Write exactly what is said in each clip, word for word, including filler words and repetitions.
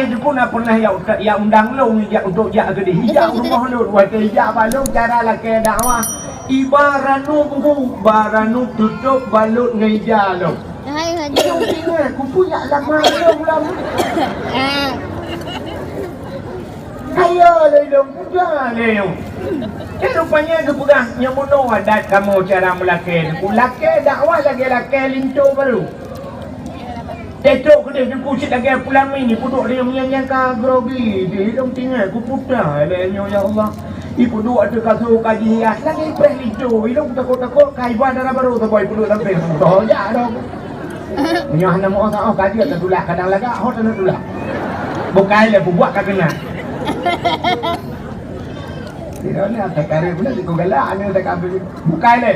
Teungku na pernah ya uta-, ya undang lôn jak untuk jak keudeh. Ijak rumoh lôn, watèe ijak bak lôn cara lakèe dakwah. Iba ranub hu, ba ranub tutôp balot ngon ija lôn. Hai, hai. Lôn ingat, kupeugah lama lôn lom. Ah. Kaya lé lôn, muda lé lôn. Eh, rupanya geupeugah, nyoe bunoe adat kamoe cara meulakèe. Kulakèe dakwah lagèe lakèe linto barô. Teutôk keudeh Teungku cit lagèe peulami ni, peuduek di nyang-nyang ka grogi, di lôn tinggai kuputa lé nyoe, ya Allah. Ipeuduek ateueh kasô ka jihias, lagèe ipreh linto, ilôn takot-takot ka iba dara barô saboh ipeuduek sampéng. Toh jak dong. Nyoe hana meu saoh ka jeuet tatulak, kadang lagak ho hana tulak. Bukai lé peubuet ka keunan. Di dalam tak karep pula, siku galak, anu tak karep. Bukai lé.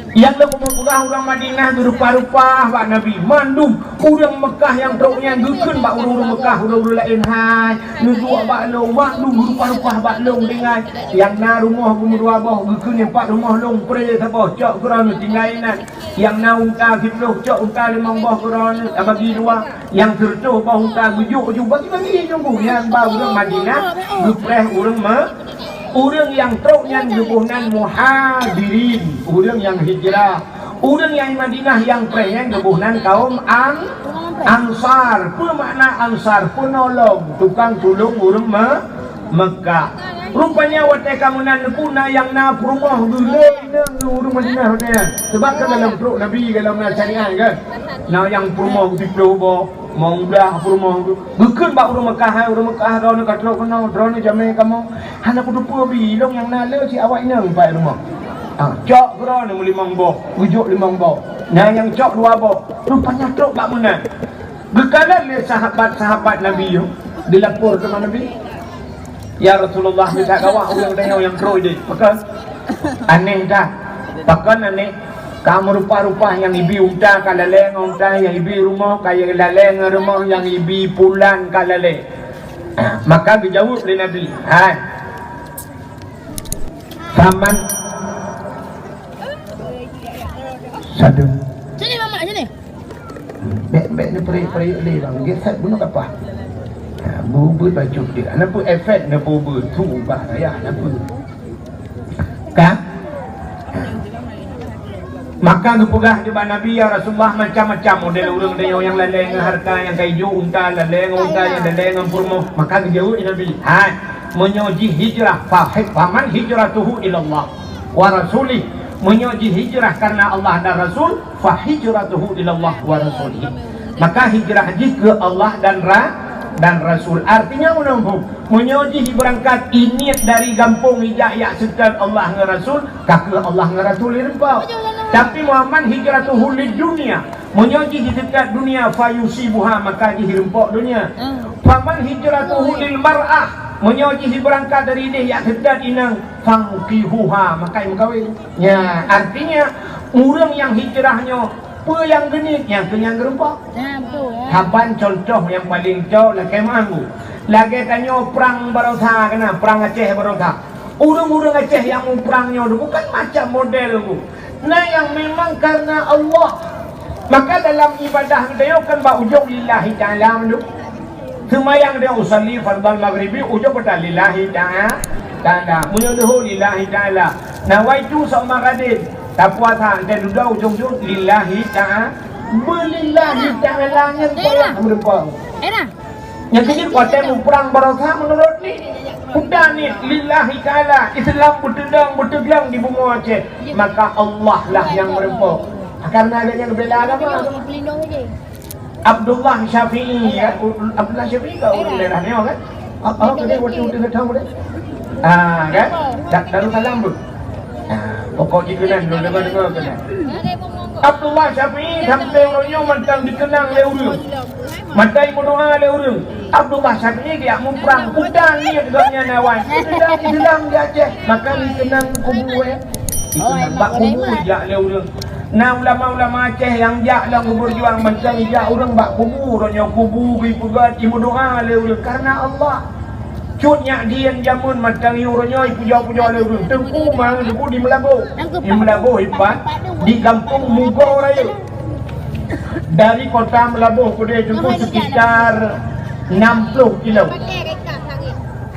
Nyang lôn peugah ureueng Madinah geurupa-rupa bak Nabi. Mandum ureueng Meukah nyang trok nyan geukheun bak ureueng-ureueng Meukah, ureueng-ureueng laén hai. Neuduek bak lôn, mandum geurupa-rupa bak lôn tinggai. Nyang na rumoh geumeudua boh, geukheun nyang pat rumoh lôn pré saboh, cok keudroe tinggai inan. Nyang na unta siplôh, cok unta limong boh keudroe, tabagi dua. Nyang sireutôh boh unta geujok ju bagi-bagi Teungku. Nyan ba ureueng Madinah geupreh ureueng Me-, ureueng nyang trok nyan geuboh nan Muhajirin, ureueng nyang hijrah. Ureueng nyang Madinah nyang preh nyan geuboh nan kaum An-, Ansar. Peue makna Ansar? Peunolong, tukang tulông ureueng Me-, Meukah. Rupanya watèe ka meunan Teungku na nyang na peurumoh geulheueh inong ureueng Madinah watèe nyan. Sabab ka dalam trok Nabi, dalam na syariat kan. Na nyang peurumoh siplôh boh, meudah peurumoh tu. Geukheun bak ureueng Meukah, "Hai ureueng Meukah, droeneuh ka trok keunoe, droeneuh jamèe kamoe. Hana kuteupeu bi, ilôn nyang na le si awak inong pat rumoh." Ah, cok keudroe meulimong boh, geujok limong boh. Na nyang cok dua boh. Rupanya trok bak meunan. Geukalon lé sahabat-sahabat Nabi nyoe, dilapor teuma Nabi, "Ya Rasulullah, mita gawah ureueng tanyoe nyang trok ideh." Pakon? Aneh that. Pakon aneh? Ka meurupa-rupa nyang ibi unta ka lalèe ngon unta, nyang ibi rumoh ka lalèe ngon rumoh, nyang ibi pulan ka lalèe. Maka geujaweueb lé Nabi, "Hai, paman." Satu. Sini, Mamak, sini. Bèk, bèk ni periuk-periuk lé bang. Gesat bunoe kapah. Ha, bubut bacut dia. Napa efek na bubut? Tu bah raya napa? Ka? Maka geupeugah di bak Nabi, "Ya Rasulullah, macam-macam model ureueng tanyoe nyang lalèe ngon hareuta nyang ka ijok unta, lalèe ngon unta, nyang lalèe ngon peurumoh." Maka geujaweueb Nabi, "Hai, meunyoe jih hijrah, fa-, faman hijratuhu ilallah wa rasulih." Meunyoe jih hijrah karena Allah dan Rasul, "Fa hijratuhu ilallah wa rasulih." Maka hijrah jih keu Allah dan ra-, dan Rasul. Artinya, meunyoe, meunyoe jih ibeurangkat, iniet dari gampông ijak yak seutôt Allah ngon Rasul, ka keu Allah ngon Rasul ireumpok. Tapi, "Faman hijratuhu lid dunya." Meunyoe jih jiseutôt dunia, "Fa yusibuha," maka jih ireumpok dunia. "Faman hijratuhu lil mar'ah." Meunyoe jih ibeurangkat dari ideh yak seutôt inong, "Fankihuha," maka imeukawen. Nya, artinya, ureueng nyang hijrah nyoe, peue nyang geuniet, nyan keuh nyang geureumpok. Nah, betul, ya. Saban contoh nyang paleng cok lakèe meu'ah. Lagèe tanyoe prang baroesa keunan, prang Aceh baroesa. Ureueng-ureueng Aceh nyang muprang nyoe bukan macam model tu. Na nyang memang karena Allah. Maka dalam ibadah geutanyoe kan bak ujong lillahi ta'ala mandum. Seumayang dia usalli fardal maghribi, ujong keuta lillahi ta'a-, ta'ala. Meunyoe leuhô lillahi ta'ala. Nawaitu shauma ghadin. Tapuasa, entah dudoe ujong-ujong lillahi ta'a-, beulillahi ta'ala nyan payah meureumpok. Nyang keujeuet watèe muprang baroesa meunurot ni. Peue niet lillahi ta'ala, Islam beuteudong, beuteudong di bumoe Aceh. Maka Allah lah nyang meureumpok. Karena ada nyang bela agama. Abdullah Syafi'i, ya. Abdullah Syafi'i ka ureueng daerah nyoe, kan? Apa, apa dia waktu itu tahu dia? Ah, kan? Darussalam tu. Ah, pokok jih keunan, dulu dengar-dengar keunan. Abdullah Syafi'i sampai uroe nyoe mantong dikeunang lé ureueng. Mantong meudoa lé ureueng. Abdullah Syafi'i geujak muprang, peue niet gobnyan awai. Islam di Aceh, maka dikeunang kubu, eh. Dikeunang bak kubu jak lé ureueng. Na ulama-ulama Aceh nyang jak lom geubeujuang mantong ijak ureueng bak kubu, uroe nyoe kubu geupeugöt, imeudoa lé ureueng karena Allah. Cut nyak dien jameun mantong yue uroe nyoe ipujoe-pujoe lé ureueng. Teungku mang Teungku di Meulaboh. Di Meulaboh ipat, di gampông Mugo Rayeuk. Dari kota Meulaboh keudeh Teungku sekitar Enam puluh kilo.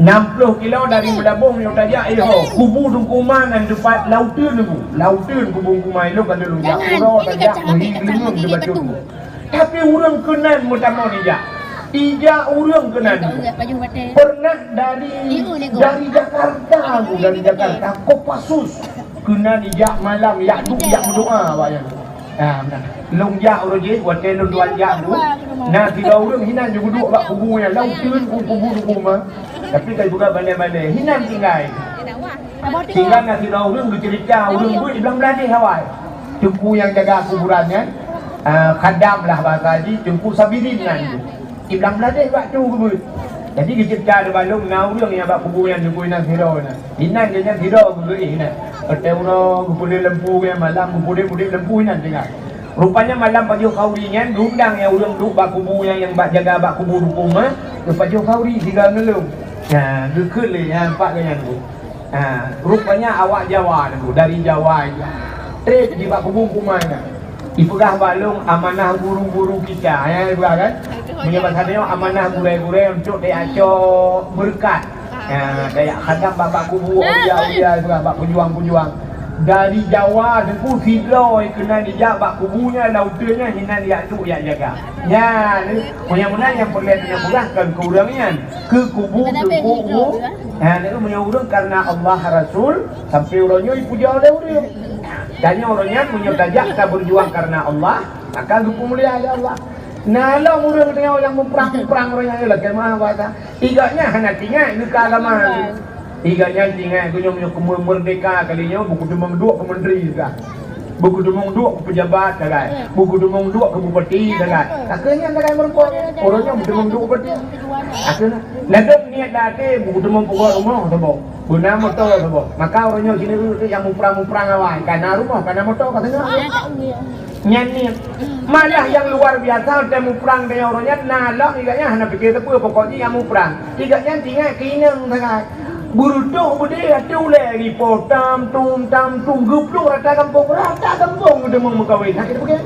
Enam puluh kilo dari Meulaboh nyoe tajak, eh, ho. Kubu Teungku Uma nan teupat lauteun, Bu. Lauteun kubu Teungku Uma, ilong ka lôn jak. Uroe tajak, meuhi geuleungeung teubacut, Bu. Tapi ureueng keunan meutamong ijak. Ijak ureueng keunan, Bu. Pernah dari, dari Jakarta, Bu, dari Jakarta. Kopassus. Keunan ijak malam, yak duek, yak meudoa, awak nyan. Ah, meunan. Lôn jak uroe jih, watèe lôn tuan jak tu, na sidroe ureueng hinan jeuet duek bak kubu nyan, lauteun ku-, kubu Teungku Uma. Tapi ka jipeugah balèe-balèe, hinan tinggai. Tinggai na sidroe ureueng geuceurita, ureueng beuet di Blang Bladeh awai. Teungku nyang jaga kuburan nyan, ah, khadam lah bahasa jih, Teungku Sabirin nan tu. Di Blang Bladeh bak tu geubeuet. Jadi geuceurita di balong na ureueng nyang bak kubu nyan, Teungku, hinan sidroe nyan. Hinan geuh nyan sidroe geuh, eh, hinan. Watèe uroe geupeuleueh lampu nyan, malam geupeudeh-udeh lampu hinan tinggai. Rupanya malam pajoh khauri nyan, geundang nyang ureueng duek bak kubu nyan, nyang bak jaga bak kubu Teungku Uma, geupajoh khauri sigoe ngon lôn. Nah, geukheun lé nyan, pat geuh nyan tu. Ha, rupanya awak Jawa tu, dari Jawa ijak. Trép jibak kubu Teungku Uma nyan. Ipeugah bak lôn amanah guru-guru kita, ya, ipeugah kan? Meunyoe basa tanyoe amanah gurèe-gurèe untuk tajak cok beureukat. Ya, tajak khadam bak-bak kubu aulia-aulia, ipeugah bak peujuang-peujuang. Dari Jawa Teungku sidroe keunan ijak bak kubu nyan, lauteun nyan hinan yak duek yak jaga. Nyan, meunyoe meunan nyang peureulèe tanyoe peugah kon keu ureueng nyan, keu kubu Teungku Uma. Ha, nyan meunyoe ureueng karena Allah Rasul, sampai uroe nyoe ipuja lé ureueng. Tanyoe uroe nyan meunyoe tajak tabeujuang karena Allah, maka geupeumulia lé Allah. Na lom ureueng tanyoe nyang muprang-muprang uroe nyan, lakèe meu'ah bahasa. Igak nyan hana teuingat keu agama. Igak nyan teuingat keu nyoe meunyoe keu meurdeka kali nyoe, bukeuteumong duek keu menteri dah. Bukeuteumong duek keu pejabat sagai. Bukeuteumong duek keu bupati sagai. Ka keuh nyan sagai meureumpok. Uroe nyoe bukeuteumong duek bupati. Ka keuh nyan. Ladôm niet lam até bukeuteumong peugot rumoh saboh. Beuna moto saboh. Maka uroe nyoe sineuk nyang muprang-muprang awai. Ka na rumoh, ka na moto, ka singoh. Nyan niet. Malah nyang luar biasa, watèe muprang tanyoe uroe nyan, na lom igak nyan hana pike sapeue, pokok jih nyang muprang. Igak nyan teuingat keu inong sagai. Beureutoh beudé ateueh ulèe, ripo tam tum tam tum, geuplueng rata gampông, rata gampông geuteumong meukawen. Nah, kita pergi.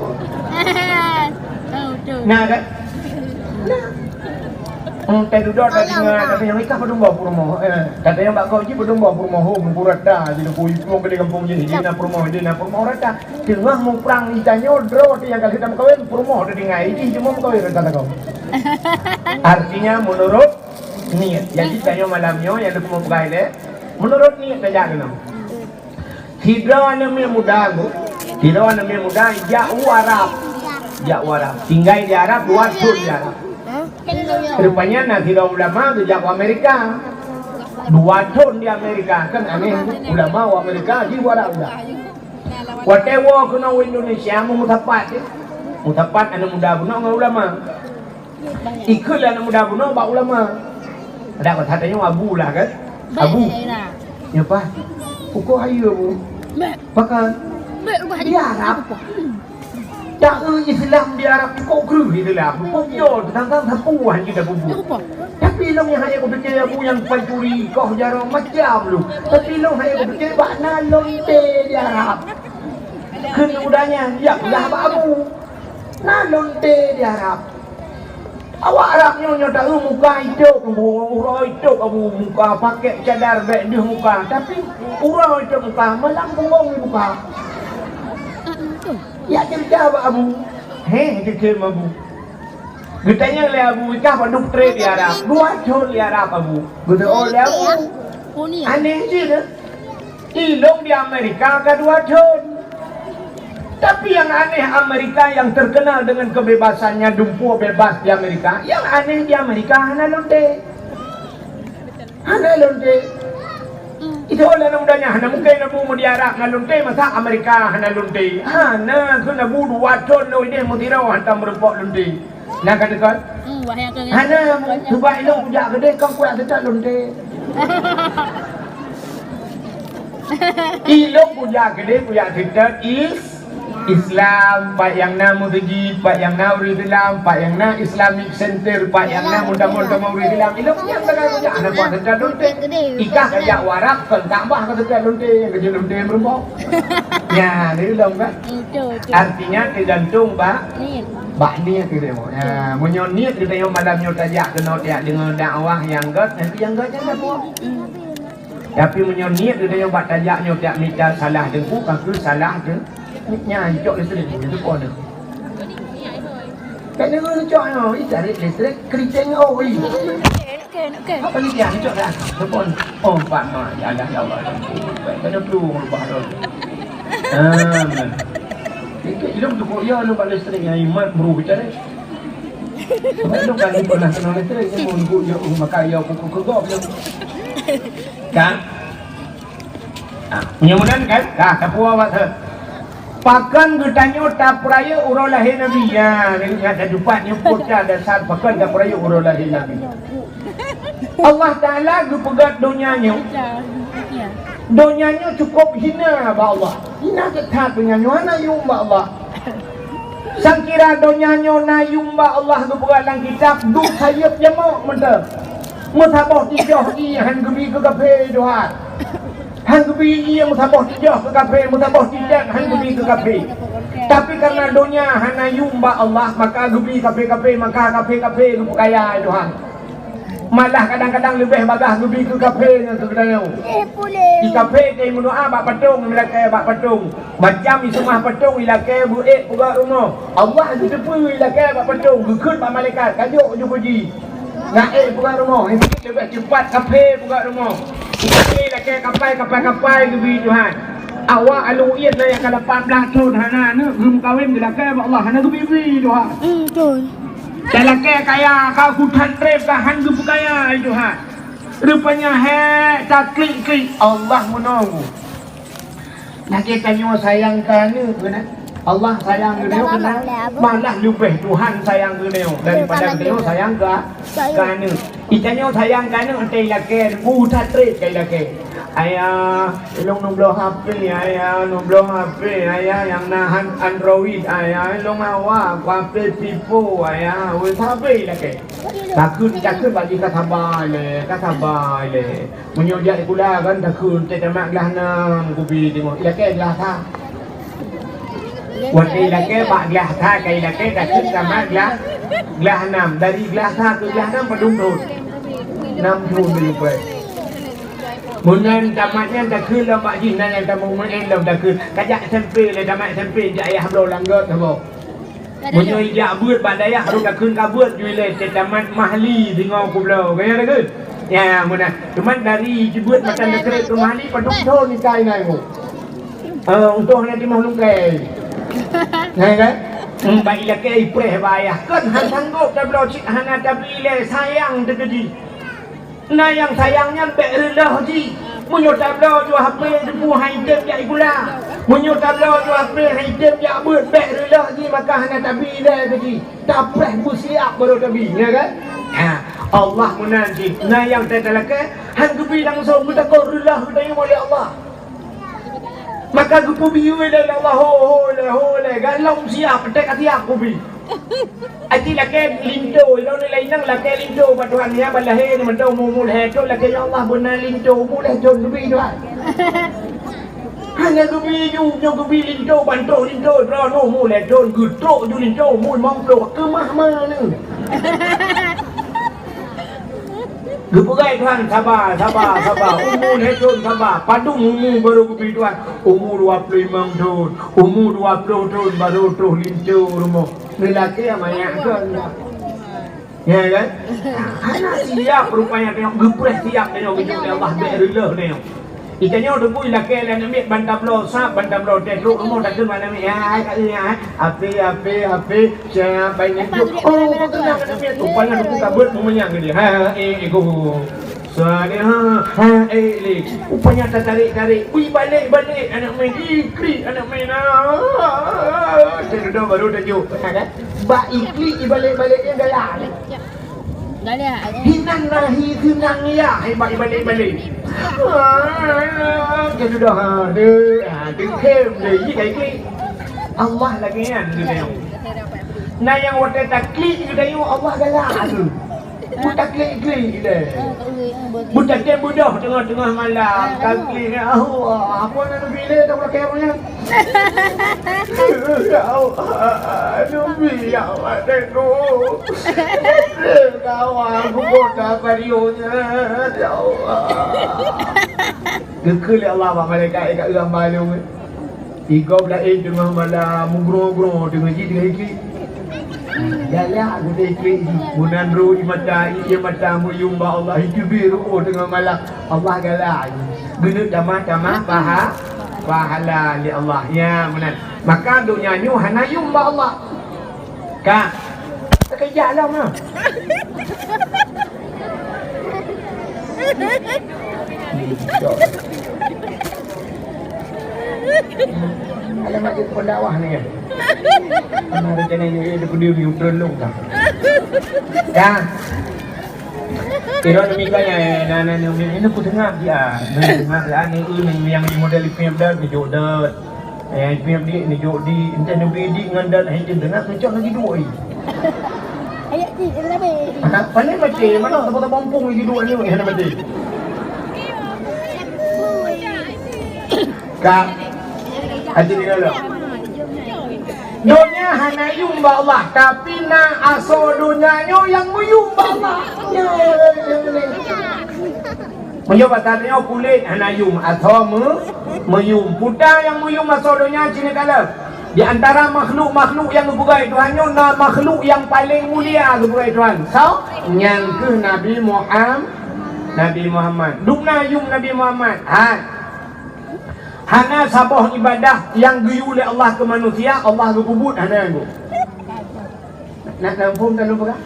Betul. Nah, kan? Nah. Hmm, teuh dudoe, teuh tinggai, teuh nyang ikah padum boh peurumoh. Eh, teuh nyang bak kau jih padum boh peurumoh, ho, meukurata jih, ku iplueng keudéh gampông jih, jih na peurumoh, jih na peurumoh rata. Teungoh muprang di tanyoe, droe teuh nyang ka geutam kawin, peurumoh teuh tinggai, jih cuma meukawen rata-rata kau. Artinya, menurut niet. Jadi, tanyoe malam nyoe nyang lôn peugah ilèe, menurut niet tajak keunoe. Sidroe aneuk miet muda, Bu. Sidroe aneuk miet muda jak u Arab. Jak u Arab. Tinggai di Arab, dua thon di Arab. Rupanya na sidroe ulama geujak u Amerika. Dua thon di Amerika, kan aneh, ulama u Amerika, di u Arab dah. Watèe woe keunoe u Indonesia, meusapat, eh. Meusapat aneuk muda bunoe ngon ulama. Ikheun lé aneuk muda bunoe bak ulama. Adak bahasa tanyoe abu lah kan? Abu. Nyoe paih. Ukoe hayeue, Bu. Pakan. Di Arab. Taeu Islam di Arab, ukoe kreueh Islam. Ukoe piyôh, teuntang sapeue hana kita bubuet. Tapi lôn nyang hana kupike, Abu, nyang pancuri, koh jaroe, macam lôn. Tapi lôn hana kupike bak na lonte di Arab. Kheun muda nyan, ya peugah bak Abu. Na lonte di Arab. Awak Arab nyoe, nyoe taeu muka itôb, uroe itôb, Abu, muka pakèk cadar bèk deuh muka, tapi uroe itôb muka, malam punggong ibuka. Ya ceurita bak Abu. Heh, keukeue Abu. Geutanyong lé Abu, "Ikah padub trép di Arab?" "Dua thon di Arab, Abu." Geutanyong lé Abu. Aneh cit, eh? Ilôn di Amerika ka dua thon. Tapi nyang aneh, Amerika nyang terkenal dengan kebebasannya, dumpeue bebas di Amerika, nyang aneh di Amerika hana lonte. Hana lonte. Itu lé aneuk muda nyan hana mungken Abu meu di Arab na lonte, masa Amerika hana lonte. Hana, kheun Abu dua thon lôn idéh meusidroe hantom meurumpok lonte. Na ka deungoe? Hmm, wah, nyang keu Hana, cuba ilôn kujak keudéh, kon kujak seutôt lonte. Ilôn kujak keudéh, kujak seutôt is Islam, pat nyang na meuseujid, pat nyang na ureueng Islam, pat nyang na Islamic Center, pat nyang na meutamong-tamong ureueng Islam. Ilôn nyan sagai kujak, hana kuat teuntang lôn teuh. Ikah kajak u Arab, kon Ka'bah ka teuntang lôn teuh, nyang keujeuet lôn teuh meurumpok. Nyan, ilôn kan. Betul, betul. Artinya tergantung bak, Niat. bak niat kita. Ya, meunyoe niat kita nyoe malam nyoe tajak keunoe tajak deungoe dakwah nyang gét, nanti nyang gét nyan dah buat. Hmm. Tapi meunyoe niet geutanyoe bak tajak nyoe tajak mita salah teungku, ka kheueh salah teuh. Nyan cok listrik, teupon. Ka deungoe cok nyoe, ih, tarék listrik, keriting, oh, ih. Okey, okey, okey. Apa ni dia? Cok dah. Teupon. Oh, empat ma. Ya Allah, ya Allah. Pada tu rubah tu. Ah, man. Itu ilong tu kok ya lu bak listrik yang imat bro kita ni. Sebab tu kan pernah kena listrik ni pun kok ya, oh, maka ya kok kok kok. Kan? Ah, meunyoe meunan kan? Ka, tapuwoe bak thon. Pakon geutanyoe tapeurayeuk uroe lahé Nabi? Ya, ingat tatupat nyoe pota dasar pakon tapeurayeuk uroe lahé Nabi. Allah Taala geupeugét donya nyoe. Donya nyoe cukup hina bak Allah. Hina that donya nyoe, hana yuem bak Allah. Sangkira donya nyoe na yuem bak Allah geupeugah lam kitab, duek sayeuep jamok mantong. Meusaboh tijoh ié han geubi keu kafé Tuhan. Han geubi ié meusaboh tijoh keu kafé, meusaboh tijoh han geubi keu kafé. Tapi karena donya hana yuem bak Allah, maka geubi kafé-kafé, maka kafé-kafé geupeukaya Tuhan. Malah kadang-kadang leubeh bagaih geubi keu kafé ngon keu geutanyoe. Di kafé ka imeudoa bak patong, ilakée bak patong. Macam iseumah patong, ilakée beuék peugah rumoh. Allah geuteupeue ilakée bak patong, geukheun bak malaikat, ka jok ju puji. Nak ék peugah rumoh, leubeh cepat kafé peugah rumoh. Kafé ilakée kapai, kapai-kapai geubi Tuhan. Awak alu iet na nyang ka lapan blaih thon hana aneuk, geumeukawen geulakée bak Allah, hana geubi-bi Tuhan. Hmm, betul. Talakée kaya ka, ku that treb ka, han geupeukaya, hai Tuhan. Rupanya hék taklik-klik Allah meununggu. Lagée tanyoe sayang keu aneuk keunan. Allah sayang keu tanyoe keunan, malah leubeh Tuhan sayang keu tanyoe daripada tanyoe sayang keu, keu aneuk. Itanyoe sayang keu aneuk, teuh ilakée, ku that treb ka ilakée. Ayah, ilong neubloe HP, ayah, neubloe HP, ayah, nyang na han-, Android, ayah, ilong awak, ku HP Vivo, ayah, weh, sabe ilakée. Takheun, takheun bak jih ka saba ilée, ka saba ilée. Meunyoe jak sikula kan takheun, teuh tamat glah nam, kubi timoh. Ilakée glah sa. Watée ilakée bak glah sa, ka ilakée takheun tamat glah, glah nam. Dari glah sa keu glah nam padum thon? Nam thon meunyoe. Meunan tamat nyan takheun lom bak jih, nan nyang tamong meu'én lom takheun. Kajak SMP lé, tamat SMP jak ayah bloe langgot saboh. Meunyoe ijak beuet bak dayah, rhot takheun ka beuet ju ilée, teuh tamat mahli singoh kubloe. Ka nyan takheun? Ya, meunan. Teuma dari jibeuet matan teukreb keu mahli, padum thon ikai nai mu. Eh, untông hana timoh lungkée. Nyan kan? Hmm, bak ilakée ipreh bak ayah. Kon han sanggob tabloe cit hana tabi ilée, sayang teuh keu jih. Na nyang sayang nyan bék reuloh jih. Meunyoe tabloe ju HP teupeu han item jak sikula. Meunyoe tabloe ju HP han item jak beuet, bék reuloh jih maka hana tabi ilée keu jih. Tapreh beusiap barô tabi, ya kan? Ha, Allah meunan cit. Na nyang teuh talakée han geubi langsong, geutakot reuloh geutanyoe lé Allah. Maka geupeubi lé Allah, ho, ho lé, ho lé, galom siap, teuh ka siap kubi. Aci lakée linto, ilôn nilai inong lakée linto bak Tuhan, ya, ban lahé ni mantong umu-umu lhée thon, lakée, "Ya Allah, beuna linto umu lhée thon geubi, Tuhan." Hana geubi ju, nyoe geubi linto, bantoh linto, droeneuh umu lhée thon, geutrok ju linto, umu limong ploh, keumah ma neu. Geupeugah Tuhan, "Saba, saba, saba. Umu lhée thon saba." Padum umu barô geubi Tuhan? Umu dua ploh limong thon. Umu dua ploh thon barô troh linto rumoh. Neulakée manyak kon. Ya kan? Hana siap rupanya tanyoe, geupreh siap tanyoe, geujok lé Allah, bék reuloh tanyoe. Di tanyoe teungku ilakée lé aneuk miet ban tabloe sab, ban tabloe teh, trok rumoh takheun bak aneuk miet, "Ya, hai, ka, ya, hai. Ape, ape, ape, siapa ini?" Oh, kau kenal aneuk miet tu, payah teungku ka beuet meumanyang keu dia. Ha, eh, eh, go. Salihah, ha, eh, le. Rupanya tatarék-tarék. Ui, balek, balek aneuk miet. Ih, klik aneuk miet. Ah, teuh dudoe barô tajok. Ha, kan? Bak iklik ibalek-balek nyan galak. Galak. Hinan nahi seunang ya, hai bak ibalek-balek. Ah, teuh dudoe, ha, deuh, ha, deuh khem deuh, ih, kai klik. Allah lagèe nyan geutanyoe. Na nyang watèe taklik geutanyoe Allah galak tu. Beutaklik-klik ilèe. Beutatém beudoh teungoh-teungoh malam, taklik, ya Allah, apa nak Nabi lé dah lakèe nyan? Ya Allah, Nabi, ya Allah, tengok. Kawan, aku kota Pario nyan, ya Allah. Geukheun lé Allah bak malaikat, "Eh, ka eu hamba lôn." Igob laén teungoh malam, meugroe-groe teungoh jih teungoh iklik. Galak geutanyoe iklik jih. Meunan ro ie mata, ie mata meuyum bak Allah, iteubiet reuôh teungoh malam. Allah galak jih. Geuneuk tamah-tamah paha-, pahala lé Allah. Ya, meunan. Maka donya nyoe hana yum bak Allah. Ka. Teukeujak lom, ha. Alamat jeuet pendakwah ni, kan? Mana rencana ni, dia peduli, dia tolong, kan? Dah. Kira demi kau ya, na, na, na, na, na, ku tengah dia. Na, tengah dia, ni, ni, yang model ipin dah, kejut dah. Eh, ipin dik, ni, jok di, entah ni, bidik ngan dan, eh, tengah, kejut lagi dua, eh. Ayat cik, dia dah habis. Ha, pandai baca, mana tempat-tempat ompung lagi dua ni, eh, hana baca. Kak, haji ni kalau. Donya hana yum bak Allah, tapi na asoe donya nyoe nyang meuyum bak Allah. Meunyoe bak tanyoe kulét hana yum, asoe meu-, meuyum. Peue nyang meuyum asoe donya cit kalon. Di antara makhluk-makhluk nyang geupeugah Tuhan nyoe na makhluk nyang paleng mulia geupeugah Tuhan. Soe? Nyan keuh Nabi Muham-, Nabi Muhammad. Dum na yum Nabi Muhammad. Hai. Hana saboh ibadah nyang geuyue lé Allah keu manusia, Allah geupeubuet hana nyan. Nak, nak muphom tanyoe peugah?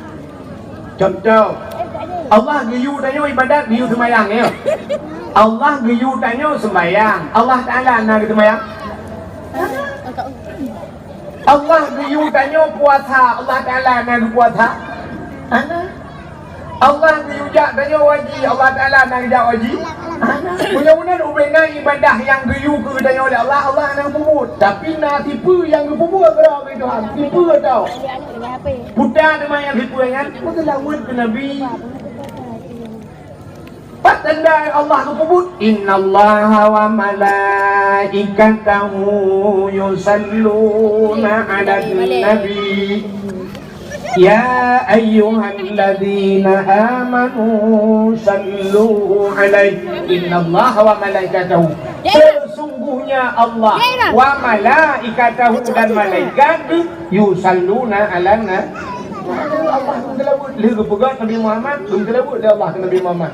Contoh, Allah geuyue tanyoe ibadat, geuyue seumayang, ya. Allah geuyue tanyoe seumayang, Allah Taala na geuseumayang? Allah geuyue tanyoe puasa, Allah Taala na geupuasa? Hana. Allah geuyue jak tanyoe haji, Allah Taala na geujak haji? Hana. Mudah-mudahan ubena ibadah nyang geuyue keu tanyoe lé Allah, Allah na peubuet. Tapi na tipe nyang geupeubuet keudroe keu Tuhan. Tipe tau. Puta teuma nyang tipe nyan, meuseulaweuet keu Nabi. Pat tanda Allah geupeubuet, "Innallaha wa malaikatahu yusalluna 'alan nabi. Ya ayyuhalladzina amanu sallu 'alaihi." Innallaha wa malaikatahu. Sesungguhnya Allah, wa malaikatahu, dan malaikat, yusalluna 'alan na-, Allah geupeuseulaweuet. Lheueh geupeugah Nabi Muhammad, geupeuseulaweuet lé Allah keu Nabi Muhammad.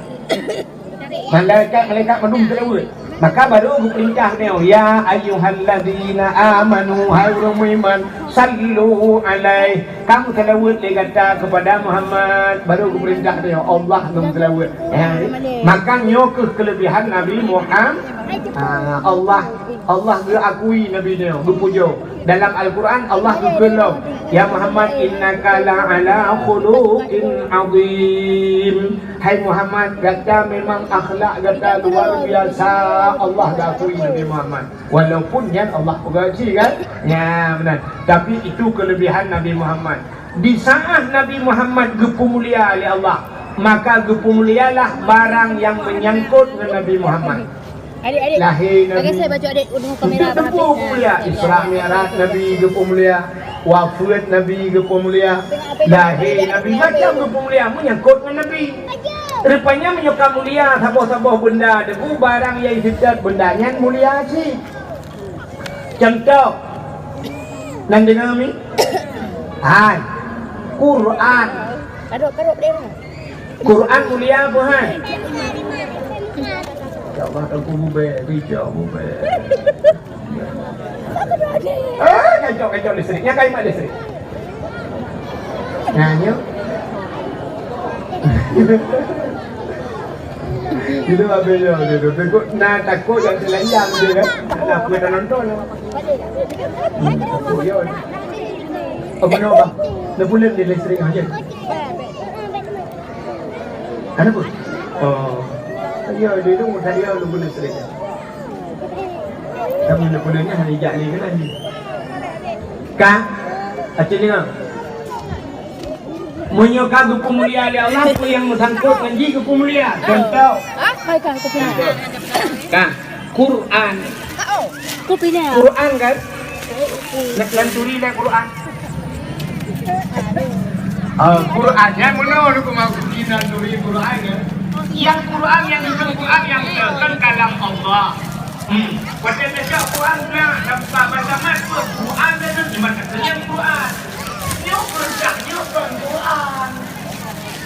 Malaikat-malaikat mandum seulaweuet. Maka baru geupeurintah nyoe, "Ya ayyuhalladzina amanu," hai ureuëng meuiman, "sallu alaihi," kamu seulaweuet lé gata kepada Muhammad. Baru geupeurintah nyoe, Allah nyang seulaweuet. Ya. Maka nyoe keuh keulebihan Nabi Muhammad. Ah, Allah, Allah geuakui Nabi nyoe, geupujoe. Dalam Al-Quran, Allah geukheun lom, "Ya Muhammad, innaka la ala khuluqin azim." Hai Muhammad, gata memang akhlak gata luar biasa. Allah geuakui Nabi Muhammad. Walaupun nyan Allah peugah cit kan? Ya, benar. Tapi itu kelebihan Nabi Muhammad. Di saat Nabi Muhammad geupeumulia lé Allah, maka geupeumulialah barang yang menyangkut ngon Nabi Muhammad. Adik, adik. Lahé Nabi. Bagi saya baju adik, udah kamera. Untuk tempoh mulia, Isra Mi'raj Nabi geupeumulia, wafeuet Nabi geupeumulia, lahé Nabi, macam geupeumulia menyangkut ngon Nabi. Rupanya meunyoe ka mulia saboh-saboh benda, debu barang nyang seutôt benda nyan mulia cit. Contoh, nan deungoe mi? Hai, Quran. Padok, padok, padok. Quran mulia apa hai? Ya Allah, aku bubek, bijak bubek. Ah, kacau, kacau listrik. Nyang kayu mat listrik. Nah, nyo. Itu habis nyo, dia tu. Takut, nah, takut yang terlanjang dia kan. Nak apa tak nonton? Hmm, takut dia. Apa nama? Dia pun dia listrik aja. Ada pun? Oh. Dia, dia tu, dia, dia pun listrik. Tapi dia pun dia hanya jak ni kan lagi. Ka? Aceh ni, ha? Meunyoe ka geupeumulia lé Allah, peue nyang meusangkot ngon jih geupeumulia? Contoh. Hai, ka, ka, ka. Ka. Quran. Kupinah. Quran kan? Nak, nak turi lah Quran. Ah, Quran nyan meunoe, aku mau kita turi Quran kan? Yang Quran yang itu Quran yang kan kalam Allah. Hmm. Watèe tacok Quran na, nampak bantaman pun Quran dan cuma yang Quran. Nyoe Quran, nyoe kon Quran.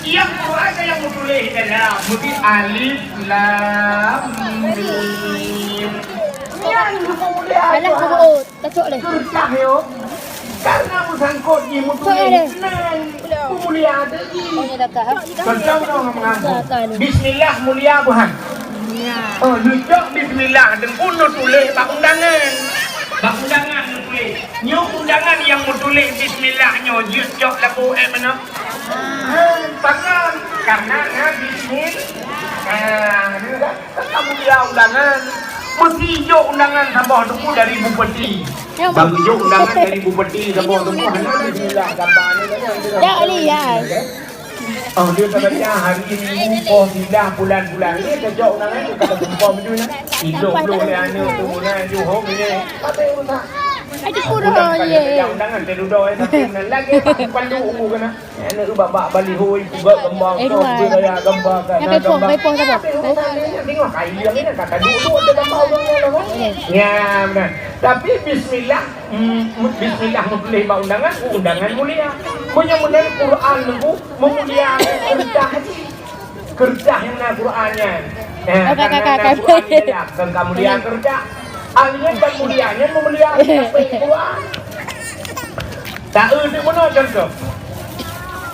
Yang Quran nyang meutuléh dalam, mungkin alif lam mim. Nyan meutuléh. Alah, keubeut. Tacok deh. Keureudah nyoe. Karena meusangkot jih meutuléh. Cok deh. Nyan. Peumulia teuh jih. Oh, ni dah tahan. Contoh nyoe ngon mengaku. Dah tahan. Bismillah mulia Tuhan. Ya. Oh, neucok bismillah deungon neutuléh bak undangan. Bak undangan neutuléh. Nyoe undangan nyang meutuléh bismillah nyoe jeuet cok lagu eh meunoe. Ah, pakon? Karena na bismillah. Ah, ni dah. Kan kamu dia undangan. Mesti jok undangan saboh teungku dari bupati. Ya, bang. Bang jok undangan dari bupati saboh teungku. Hana bismillah gambar ni kan. Ya, lihat. Oh, dia kata dia hari Minggu poh sidah bulan-bulan ni dia jok undangan tu kata gempa betul ni. Hidup dulu ni anak tu mula Johor ni. Apa yang tak? Ada kurang ya. Undangan dia duduk eh tapi lagi tak perlu umur kena. Aneuk bak-bak baliho, peugah gambar, eh, dua. Peugah gaya gambar, nyang kaipoh, kaipoh saboh. Tengok kain dia ni, kata duduk ada gambar orang lain. Ya, benar. Tapi bismillah, mm, bismillah meutuléh bak undangan, undangan mulia. Meunyoe meunan Quran nunggu meumulia keureudah haji. Keureudah nyang na Quran nyan. Eh, kakak, karena kakak, na Quran di dalam, bukan kamulia keureudah. Artinya kamulia nyan meumulia Quran. Taeu teuk meunoe contoh.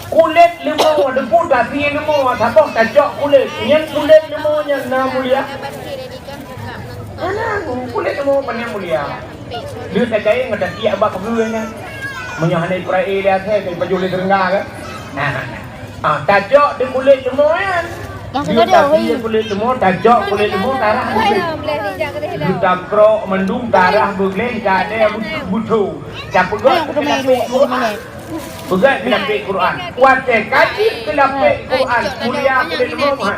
Kulét leumô, deungon tasie leumô, saboh tacok kulét. Nyan kulét leumô nyan na mulia. Hana, kulét leumô pan nyang mulia. Lheueh tacayeng ngon tasie bak peue nyan. Meunyoe hana ipeuraya lé asèe, ka ipajoh lé teurengga kan? Nah. Ah, tacok di kulét leumô nyan. Laju tasie kulét leumô, tacok kulét leumô, tarah beugleh. Laju takrok mandum, tarah beugleh, ka ada butho. Tapeugah keu lapék Quran. Peugah keu lapék Quran. Watèe ka jeuet keu lapék Quran, mulia kulét leumô, ha.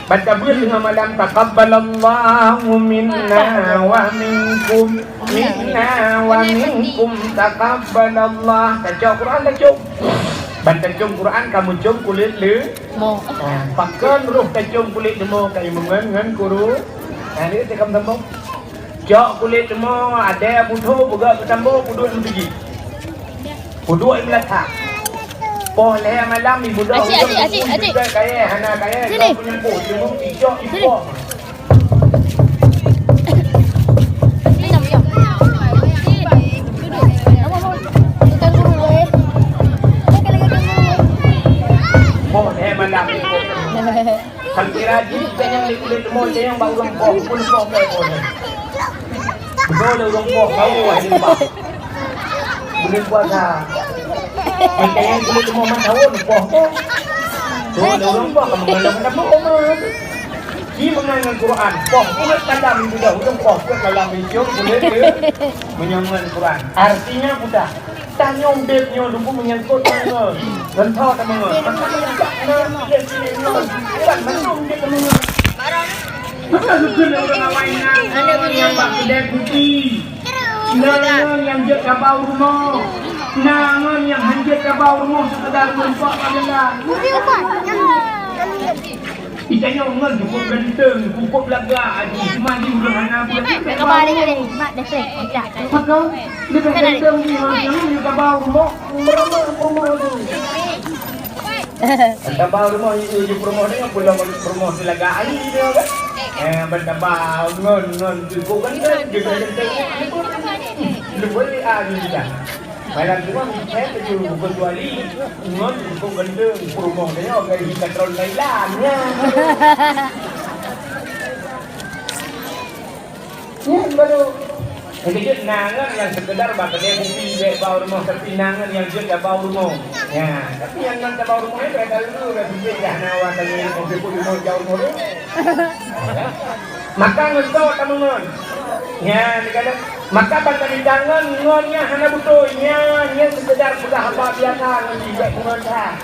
Ban tabeuet teungoh malam, taqabbalallahu minna wa minkum. Minna wa minkum taqabbalallah. Tacok Quran tacok. Ban tacok Quran kamoe com kulét lé. Mo. Ah, pakon roh tacok kulét leumô kamoe ngon, ngon kuru. Nah, ni teuka sambung. Cok kulét leumô, ada butho peugah keu tambo peuduek meutuji. Peuduek meulakha. Poh lhèe malam ibudoh. Asyik, asyik, asyik, asyik. Kaya hana kaya. Sini. Kau punya poh, cuma icok ipoh. Poh, eh, malam ni. Kan kira jih, kan yang liku-liku mau, yang bak ureueng poh, pun poh, poh, poh. Beutôi lé ureueng poh, kau wah, lupa. Buleuen puasa. Maka nyang kulét leumô mantong poh, poh. Tu ada ureueng poh, kamoe ngon lôn meunan poh, poh. Ci meunan ngon Quran. Poh, kulét malam ibudoh, ureueng poh, kulét malam icok, kulét ke meunyoe ngon Quran. Artinya budak. Tanyong beb nyoe lugu menyangkut ngon. Ngon tho teuma ngon. Maka meunyoe na, pilih-pilih ngon. Bukan mandum beb teuma ngon. Maka geukheun ureueng awai na ngon nyang bak keudè kupi. Na ngon nyang jeuet kaba u rumoh. Na ngon nyang han jeuet kaba u rumoh, sekedar meureumpok bak jalan. Itanyoe ngon cukup ganteng, cukup lagak, cuma di ureueng hana buet. Maka, dia kan ganteng di mana, dia kaba u rumoh, meureumpok u rumoh tu. Ban taba u rumoh, ibu-ibu peurumoh nyoe, pulang peurumoh teulaga ai nyoe kan. Eh, ban taba ngon, ngon, cukup kan, kan, dia kan ganteng. Dia boleh, ah, dia dah. Malam tu kan, saya tu, kecuali ngon, cukup ganteng, peurumoh nyoe, kan, di katron Thailand, ya. Nyan baru. Nyang keujeuet na ngon nyang seukeudar bak keudè kupi bèk ba u rumoh, tapi na ngon nyang jeuet ka ba u rumoh. Nyan, tapi nyang ngon ka ba u rumoh nyan, bèk ka lheueh, bèk pike dah na awak tanya nyang kopi pun rumoh jauh rumoh tu. Maka ngon soe tameungon. Nyan, dikata, Maka ban tabincang ngon, ngon nyan hana beutôi, nyan, nyan seukeudar peugah haba biasa ngon jih, bék ngon that.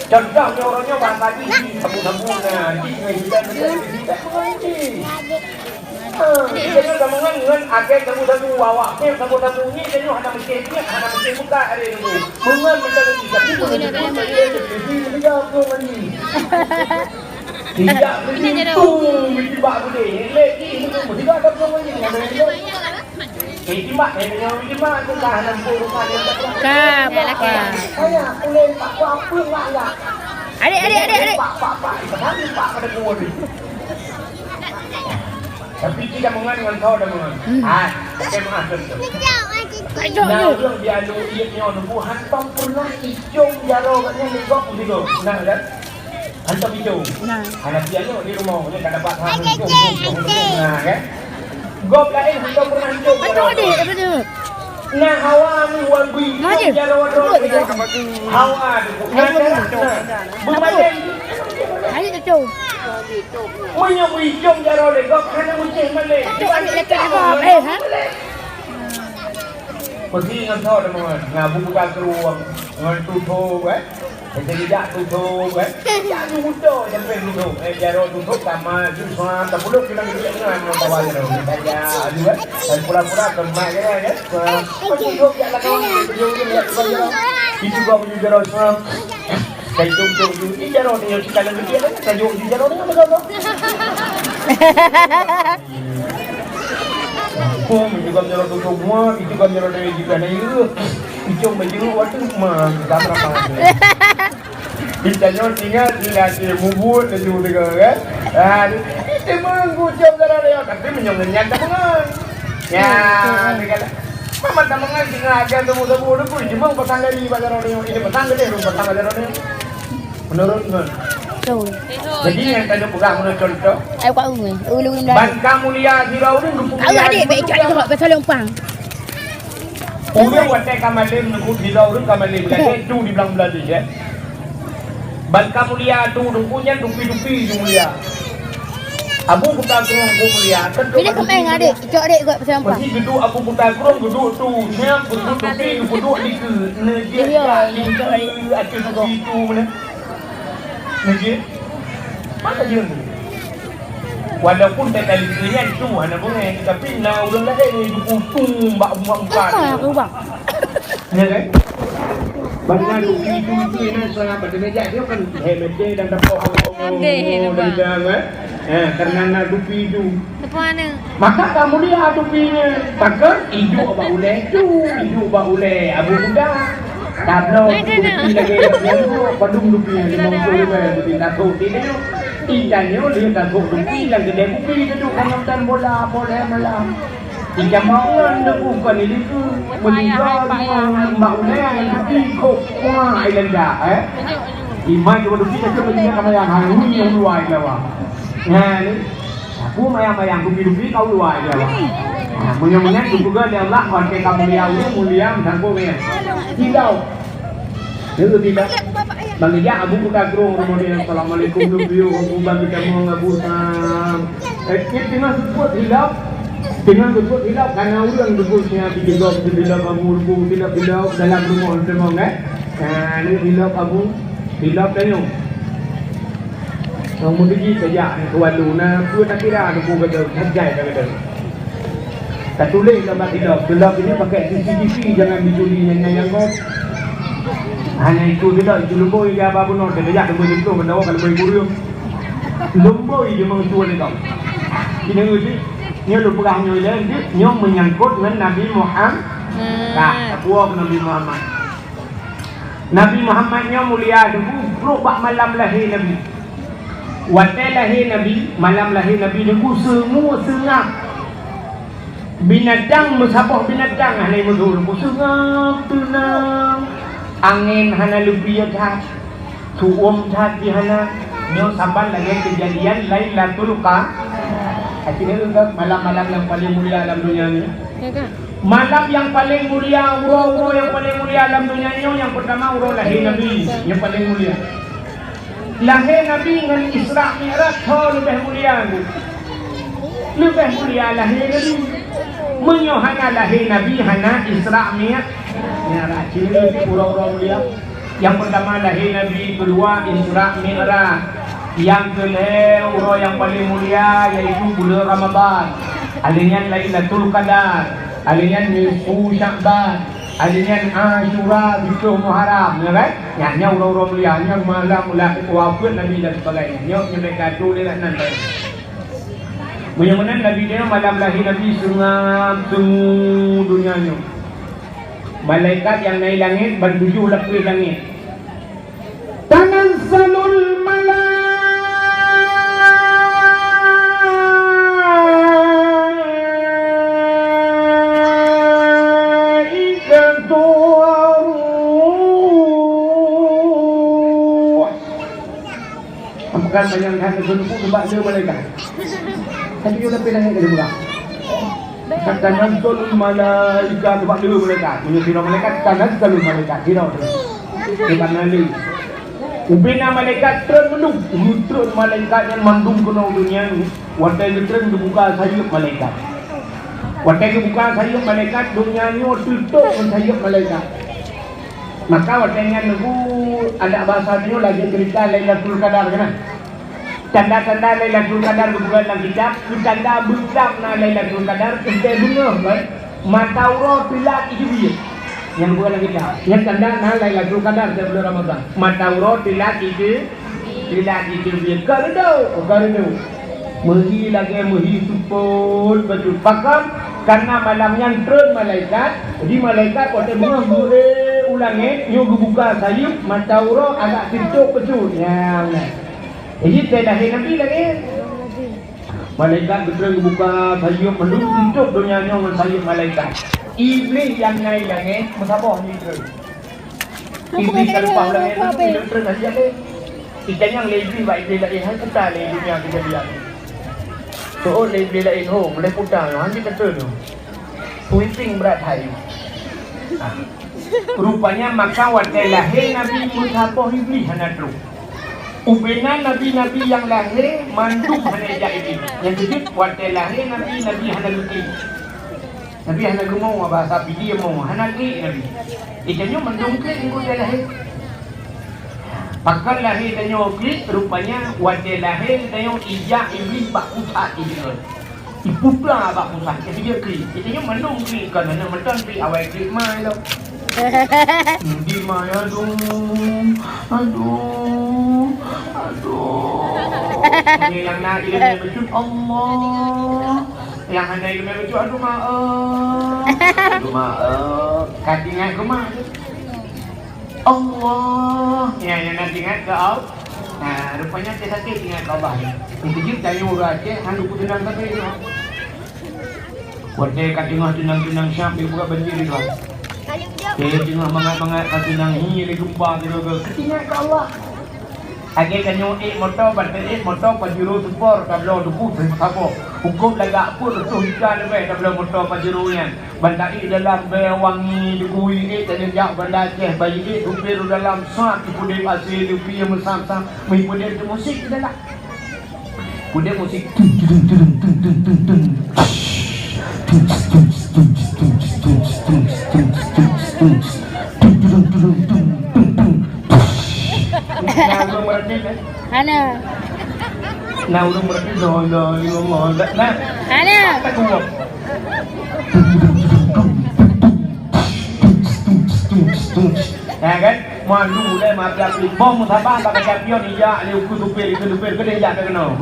Contoh nyoe, uroe nyoe bahasa jih, sabu-sabu na, jih ngon hitam, hitam, hitam, ngon jih. Ah, kita nyoe sama ngon, ngon akhé sabu-sabu, awak pih sabu-sabu ni, kita nyoe hana meucéh, hana meucéh muka hari ni. Beungon macam ni, tapi beungon macam ni, jadi meuliga pun ngon jih. Tidak begitu, meuliga beudé. Lé jih, meuliga ada pun ngon jih, hana meuliga. Ijma, eh, meunyoe ijma tu dah enam puluh rumah dia tak kuat. Ka, buat laki. Saya kulen pak kuat apa enggak enggak. Adik, adik, adik, adik. Pak, pak, pak, itu kan pak pada kuat ni. Tapi tidak mengan dengan kau dah mengan. Hmm. Ah, okey, maaf, betul. Kejap Nah, je. Orang dia lu iya nyoe nunggu hantom pernah ijom jaro katnya ni kok begitu. Nah, kan? Hantom ijom. Nah. Anak dia nyoe di rumah ni kada dapat hang ijom. Nah, kan? Gob lain hantom pernah ijom. Betul, jaro. Adik, betul. Nah, hawa ni wan bui Mana? Jaro wan Betul, betul. Hawa ni. Nah, Betul. Jaro. Nah. Betul. Bukan Ayo, tu. Meunyoe bui ijom jaro lé gob hana meucéh malé. Betul, adik, betul, betul. Eh, ha? Meusti ngon tho teuma ngon. Nah, buka keruang ngon tutoe, eh. Jadi jak tutoe, eh. Jak tutoe, sampai tutoe. Eh, jaro tutoe sama ju sama tapuluk kilo gitu ngon bawa jaro. Baca aja, eh. Dan pura-pura kemak je, eh. Tutoe jak lakukan, tutoe jak lakukan. Itu gua punya jaro sama. Saya jom-jom ju. Ni jaro ni yang kita lagi dia kan. Saya jom ju jaro ni apa kau? Pun juga jaro tu semua, itu kan jaro dari juga na ya. Itu baju waktu mah kita berapa? Kita nyoe tinggal di nasi bubur tu juga kan. Ah, itu menggucam jaro dia, tapi menyong nyan tak mengai. Ya, dia kata, "Mama tak mengai tinggal aja tu bubur tu pun cuma petang dari bazar orang ini petang gede tu petang bazar orang." Menurut ngon. Betul. Jadi yang tadi pegang menurut contoh. Ayo kat rumah. Ulu ulu dah. Ban ka mulia sira ureueng geupeulia. Ayo adik, baik cak itu pasal lempang. Ureueng watèe ka malem neukut sira ureueng ka malem. Lagèe tu di blang beulali, ya. Ban ka mulia tu deungku nyan dupi-dupi ju mulia. Abu Kuta Krueng ku mulia, kan Bila kemeng adik, cok adik kat pasal lempang. Mesti geuduk Abu Kuta Krueng geuduk tu, siap geuduk dupi geuduk dikeue. Neujeuet Iya, tak iya, cok adik. Dikeue ateueh dupi tu mana. Nggih. Mana dia tu? Walaupun tak kali tu nyan tu hana boleh, tapi na urang lain ni dukung tu bak umat bukan. Apa aku bang? Ya kan? Bagaimana dupi itu itu ini salah pada meja dia kan hebat dan dapat Ambil, hebat. Dagang, eh? Eh, karena na dupi itu. Depan mana? Maka kamu lihat dupinya, maka ijuk bak ulèe tu, ijuk bak ulèe Abu Kuta. Tablo Ada, ada. Dupi lagi, padum dupi lima puluh ribu, dupi takut. Dia tengok, ikannya dia takut dupi, yang gede dupi tu, kalau nonton bola, bola malam. Ikan mawon tu bukan itu, Wah, payah, meniga payah. Bak ulèe, dupi kok, wah, ai lendak, eh. Iman cuma dupi, tapi meniga kamera, ha, ini yang luar, ikan mawon. Nah, ni. Aku mayang-mayang dupi-dupi kau luar je awak. Nah, meunyoe-meunyoe tu juga dia Allah, kon ke kamu mulia, mulia, mulia, meusangkut nyan. Tidak. Itu tidak. Bang Ijak, Abu Kuta Krueng, kemudian, "Assalamualaikum, dupi, aku bagi kamu, Abu Sam." Eh, ni tengah sebut hilap. Tengah sebut hilap, karena orang sebut siapa, di dalam, di dalam, Abu, Abu, hilap, hilap, dalam rumah, semua, kan? Nah, ni hilap, Abu. Hilap, tanya. Nyang meudegi tajak keu walu na peue takira teungku gata, hajai ka gata. Tatuléh lam bak sidroe, sidroe ini pakai C C T V jangan dicuri nyan nyang gob. Hana itu sidroe, itu lumboi dia ba bunoe, tajak lumboi jeuet, meudawa ka lumboi kureueng. Lumboi jeuet meungeue lé kau. Keuneuk jih, nyoe lôn peugah nyoe lé, nyoe menyangkut ngon Nabi Muhammad. Nah, takwa keu Nabi Muhammad. Nabi Muhammad nyoe mulia teungku, trok bak malam lahé Nabi. Watèe lahé Nabi, malam lahé Nabi teungku seungab-seungab. Binatang meusaboh binatang hana meuduek teungku, seungab teunang. Angén hana leubie that, su'uem that jih hana. Nyoe saban lagèe keujadian Lailatul Qadar. Akhirnya malam-malam nyang paleng mulia lam donya nyoe. Ya kan? Malam nyang paleng mulia, uroe-uroe nyang paleng mulia lam donya nyoe, nyang peurtama uroe lahé Nabi, nyang paleng mulia. Lahé Nabi ngon Isra Mi'raj tho leubeh mulia, Bu. Leubeh mulia lahé Nabi. Nyoe hana lahé Nabi, hana Isra Mi-, Mi'raj. Ciri uroe-uroe mulia. Nyang peurtama lahé Nabi, keudua Isra Mi'raj. Nyang keulhèe uroe nyang paleng mulia, yaitu buleuen Ramadhan. Alèh nyan Lailatul Qadar. Alèh nyan nisfu Sya'ban. Alèh nyan Asyura, siplôh Muharram, ya kan? Nyan, nyan uroe-uroe mulia, nyan malam ulah wafeuet Nabi dan sebagainya. Nyoe, nyoe mereka tuléh kat nan. Meunyoe meunan Nabi nyoe malam lahé Nabi seungab teungoh donya nyoe. Malaikat nyang na i langét ban tujoh lapéh langét. Tanazzalul malaikatu war-ruh. Apakah sayang that keuneuk sabab lé malaikat? Tapi nyoe leubeh langét keu murah. Tanazzalul malaikat, sabab lé malaikat. Meunyoe sidroe malaikat, tanazzalul malaikat. Sidroe tu. Bukan lé. Ubena malaikat treun mandum. Treun malaikat nyan mandum keunoe donya nyoe. Watèe geutreun geubuka sayeuep malaikat. Watèe geubuka sayeuep malaikat, donya nyoe teutôp ngon sayeuep malaikat. Maka watèe nyan Teungku, adak basa nyoe lagèe ceurita Lailatul Qadar, kan? Tanda-tanda Lailatul Qadar geupeugah lam kitab, keu tanda beuklam na Lailatul Qadar, teuntèe beungoh, kan? Mata uroe teulat iteubiet. Nyang geupeugah lam kitab. Nyan tanda na Lailatul Qadar di buleuen Ramadhan. Mata uroe teulat iteu-, teulat iteubiet. Ka reudôk, ka reudôk. Meuhi lagèe meuhi seupôt bacut. Pakon? Karena malam nyan treun malaikat, di malaikat watèe beungoh geu-, eh, u langét, nyoe geubuka sayeuep, mata uroe agak teutôp bacut. Nyan, nyan. Jadi, teuh lahé Nabi lagèe. Malaikat geutreun geubuka sayeuep mandum, teutôp donya nyoe ngon sayeuep malaikat. Iblih nyang na i langét meusaboh jitreun. Iblih ka leupah u langét, iblih treun hana jijak lé. Itanyong lé iblih bak iblih laén, "Hai peue lé donya keujadian?" Seuôt lé iblih laén, "Ho, mulai peue nyoe, hana jitreun nyoe. Sweeping brat hai." Ah. Rupanya maka watèe lahé Nabi meusaboh iblih hana trôh. Ubena nabi-nabi nyang lahé mandum hana jak iblih. Nyang keujeuet watèe lahé Nabi, Nabi hana geuklik. Nabi hana geumong, bahasa Pidie mong, hana klik Nabi. Eh, tanyoe mandum klik watèe lahé. Pakon lahé tanyoe klik, rupanya watèe lahé tanyoe ijak iblih bak pusat iblih. Iputa bak pusat, jadi dia klik. Jadi nyoe mandum klik, kon aneuk meuton klik, awai klik mai lom. Di mai, aduh, aduh, aduh. Nyang na ileumèe bacut, Allah. Nyang hana ileumèe bacut, aduh, maaf. Aduh, maaf. Ka teuingat keu mak. Allah. Ya, nyang na teuingat keu Allah. Nah, rupanya dia sakit teuingat keu Allah ni. Dikeujeuet tanyoe ureueng Aceh, hana kupeunang sabe nyoe. Watèe ka teungoh teunang-teunang siap, dia buka banjir itu. Dia teungoh mangat-mangat ka teunang, hi, lé gempa, dia ke. Teuingat keu Allah. Lagèe tanyoe ék moto, ban ék moto Pajero Sport, tabloe tuku saboh. Hukôm lagak pun reutôh juta leubeh tabloe moto Pajero nyan. Ban taék dalam bèe wangi, dibui ék tanyoe jak Banda Aceh, bayi ék supir dalam sat, ipudép asé, lupi meusam-sam, meuipudép musik dalam. Pudép musik. Tung, tung, tung, tung. Tung, tung, tung, tung. Nah, ureueng meuratéb, eh? Hana. Nah, ureueng meuratéb, la ilaha illallah. Nah. Hana. Tak kuat. Ya kan? Mandum ulèe mata api. Bom saban bak kaca pion ijak lé uku supir, uku supir keudéh jak keunoe.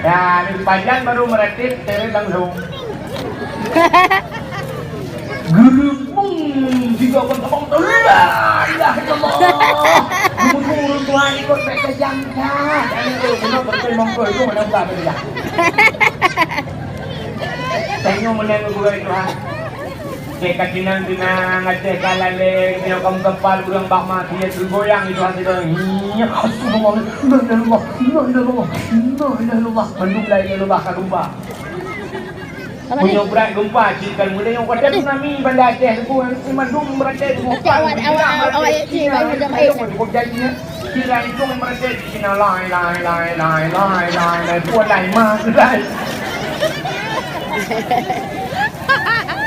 Ya, di pajan baru meuratéb, teureuk langsung. Geureumbung tiga kon tabang, la ilaha illallah. Musuh ureueng tuha ikot bèk tajam that. Aneuk tu, keunoe beutôi mongkol tu mana buka bèk tajam. Tanyoe meunang gurèe Tuhan. Cek ka tinang-tinang, Aceh ka laleng, nyoe ka meukeumpal ureueng bak maksiet, geugoyang itu hati ureueng. Astagfirullah, la ilaha illallah, la ilaha illallah, la ilaha illallah. Mandum la ilaha illallah ka gempa. Meunyoe brat gempa, cit kan muda nyang kuat tsunami Banda Aceh tu, mandum brat tsunami. Awak, awak, awak, cit, awak, awak, awak. Cukup janji, ya. Kira itu meuratéb di sinan, lai, lai, lai, lai, lai, lai, lai, puan lai, ma, lai.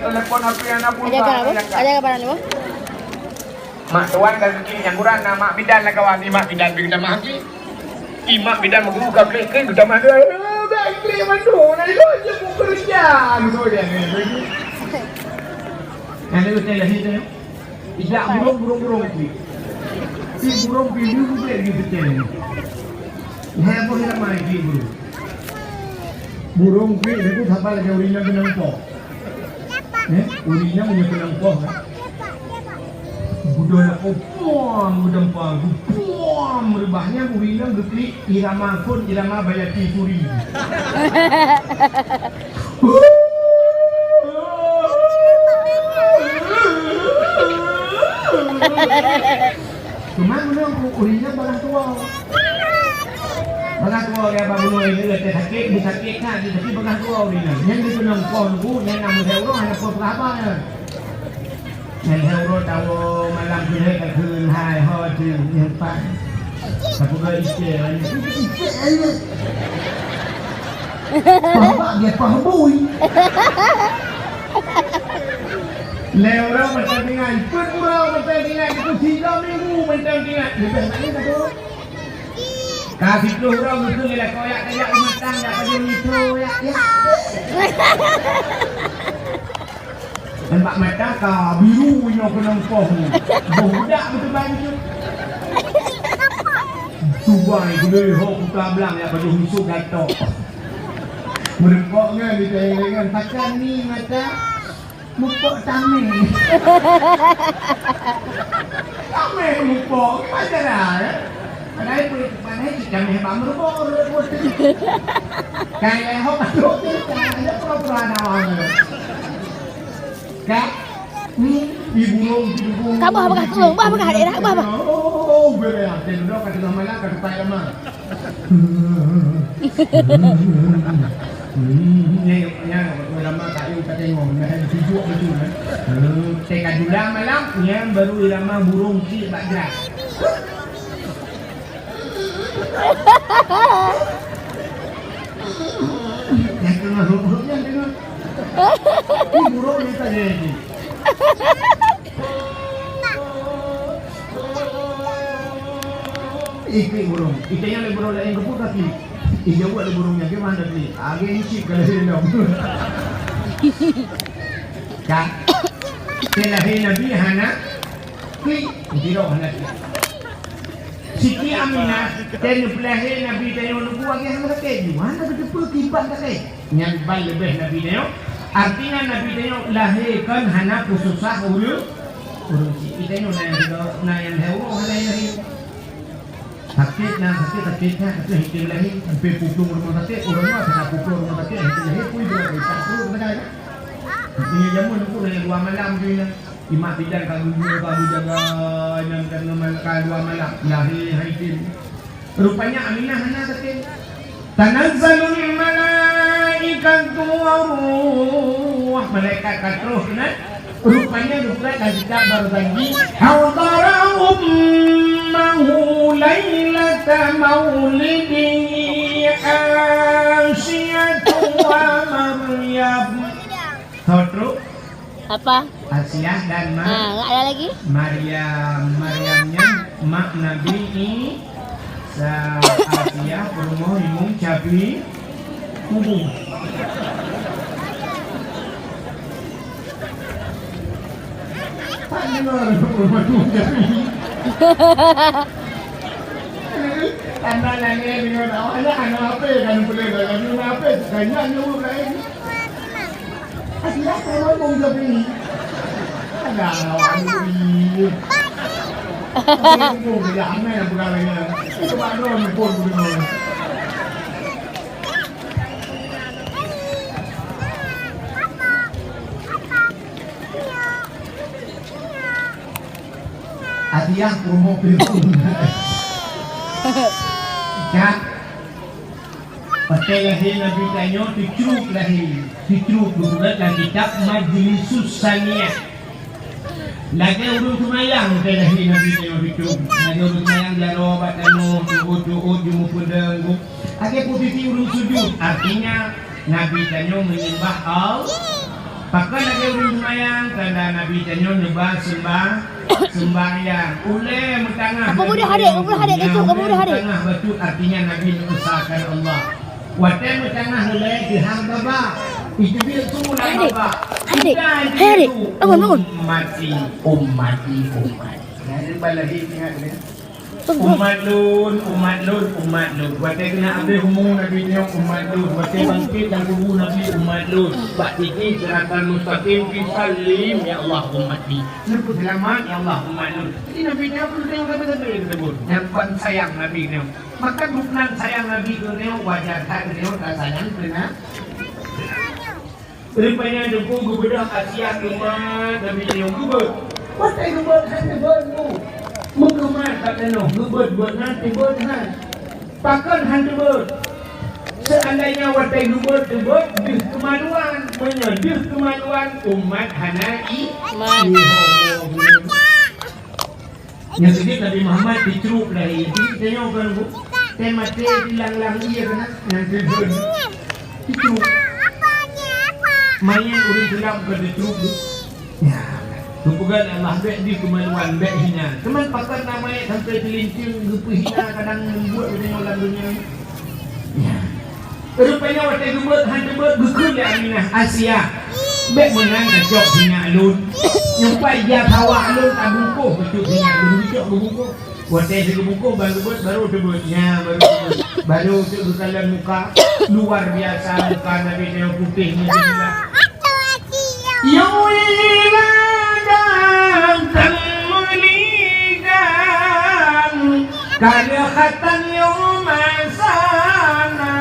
telepon api anak pun. Ada apa, apa? Ada apa, apa? Mak tuan ka klik nyang kurang, na mak bidan lah kawan, i mak bidan pi geutamah api. I mak bidan meuguru ka klik-klik geutamah dua. Ka klik mandum, na ilôn je buku kerja, gitu dia. Ada betul lah itu. Ijak burung, burung, burung klik. Si burung pilu klik di betul. Heboh ya mai klik burung. Burung klik itu sabar lagi urang nyang kenang po. Eh, urang nyang punya kenang po, kan? Budak nak opom, budak pang, opom, rebahnya urang nyang geuklik irama kon, irama Bayati Suri. Cuma menang urang nyang balah tua. Balah tua. Ya, bangun, ini ada sakit, ini sakit kan, tapi peugah dua orang ni. Yang di Gunung Pohon tu, yang nama saya orang, ada apa haba nyan. Nyan lhèe uroe tawoe malam keunoe ka kheun hai ho jeuet nyan pat. Tapeugah icè, icè, icè. Pah bak dia pah bui. Lhèe uroe mantong tinggai, peuet uroe mantong tinggai, itu tiga minggu mantong tinggai. Leubeh maén ka tu. Ka siplôh uroe geukheun lé lakoe, "Yak, yak, rumatang, yak, pajoh nitro, yak, yak." Nyan bak mata ka biru nyoe keunong poh nyoe. Boh budak beuteubai beutôi. Tubai beuleueh ho kuta blang yak pajoh misuk gatok. Meureumpok nyan di taéng-taéngan, "Pakon ni mata?" Mupok tamé. Tamé mupok, gimana cara, ya? Padahai peue, padahai cit tamé bak meureumpok, ureueng putih. Kai lehok, aduh, ada pura-pura ada orang. Kak, hmm, di burung, di burung. Kak, bah, bah, tolong, bah, bah, daerah, bah, bah. Oh, bere, ya, tengok, kata malam, kata payah mah. Hmm, nyan, nyan, ulama kayu ka tengok, nah, sibuk betul, eh. Hmm, teuka jula malam, nyan baru ulama burung cit bak jrat. Nyan tengah hop-hop nyan tengah. Ni burung ni tak jadi. Iklik burung. Itanya lé burung laén geupeu ka klik. Ijaweueb lé burung nyan, "Gimana klik?" "Agé cit ka lahé lom." Ka. Teu lahé Nabi hana klik. Sidroe hana klik. Siti Aminah, teu neupeulahé Nabi tanyoe nubuat agé hana sakét. Di mana beuteupeue kiban sakét? Nyan ban leubeh Nabi tanyoe. Artinya Nabi tanyoe lahé kon hana peususah ureueng, ureueng cit. Geutanyoe na nyang tiga, na nyang lhèe uroe hana lahé. Sakét na, sakét, sakét na, sakét hitam lahé. Sampai pulang rumah sakit, ureueng nyoe hana pulang rumah sakit, hitam lahé, pui beurangkat, pui beurangkat. Artinya jameun tu na nyang dua malam tu na. Imak bidan ka geujaga, ka geujaga, nyan ka dua malam. Lahé hitam. Rupanya Aminah hana sakét. Tanazzalul malaikatu war ruh. Malaikat ka troh keunan. Rupanya geupeugah lam kitab Barzanji, "Hadara ummahu lailata maulidihi Asiyatu wa Maryam." Soe troh? Apa? Asiah dan Ma-, Ah, nggak ada lagi? Maryam. Maryam nyan mak Nabi Isa. Asiah peurumoh Imum Syafi'i. Kubu. Tak dengar peurumoh Imum Syafi'i. Tanda nangis dengan awaknya anak apa kan boleh dalam dunia apa kan nyan nyuruh lain. Asyik aku ngomong tapi. Ada orang ni. Ngomong dia aneh bukan lagi. Coba dong pun bukan. Hadiah promo film. Cak. Watèe lahé Nabi tanyoe teucruk lahé, teucruk geupeugah lam kitab Majlisus Saniyah. Lagèe ureueng seumayang watèe lahé Nabi tanyoe teucruk. Lagèe ureueng seumayang jaroe bak tanoh, tu'ot-tu'ot, jimeupeudeueng. Lagèe posisi ureueng sujud, artinya Nabi tanyoe menyembah Allah. Pakon lagèe ureueng seumayang, tanda Nabi tanyoe neuba seumbah-, sembahyang. Ulèe meutangah Nabi tanyoe, ulèe meutangah bacut, artinya Nabi neuusahakan Allah. Watèe meutangah ulèe teuhah gaba. Iteubiet su lam gaba. Hai, Dek. Hai, Dek. Bangun, bangun. Ummati, ummati, ummati. Nah, ini balahi ingat ni. Umat lôn, umat lôn, umat lôn. Watèe keuneuk abéh umu Nabi nyoe, umat lôn. Watèe bangkét lam kubu Nabi, umat lôn. Bak titi siratal mustaqim, fi sallim, ya Allah, ummati. Neupeuseulamat, ya Allah, umat lôn. Jadi Nabi nyoe pun teuka sabe-sabe geuteubon. Nyang ban sayang Nabi nyoe. Maka gobnyan sayang Nabi nyoe, wajar that nyoe ka sayang keu na-, Rupanya Teungku geubeudôh Asia keumat Nabi nyoe geubeuet. Watèe geubeuet hana teubeuet, Bu. Meukeumat bak tanoh, geubeuet-beuet hana teubeuet, hana. Pakon hana teubeuet? Seandainya watèe geubeuet-geubeuet deuh keumaluan, meunyoe deuh keumaluan umat hana i-, Man. Nyan sidéh Nabi Muhammad dicruek lahé, jadi tanyoe kan bu, teumaté dilang-lang ié keunan nyang keudua. Dicruek. Manyét ureueng Islam ka dicruek bu. Ya, geupeugah lé Allah, bèk deuh keumaluan, bèk hina. Teuma pakon na manyét sampoe teulinceng geupeuhina kadang membuat geutanyoe lam donya. Ya. Rupanya watèe geubeuet han teubeuet geukheun lé Aminah, "Asia, bèk meunan tacok sinyak lôn. Nyang pai jak hawa lôn tabungkôh bacut sinyak lôn, geucok geubungkôh." Watèe sigeubungkôh ban geubeuet baru teubeuet. Nya baru teubeuet. Baru teuk geukalon muka. Luar biasa muka Nabi nyoe putéh nyoe. Nyang ladang teumeulidang, ka lheueh khatan yôh masa na.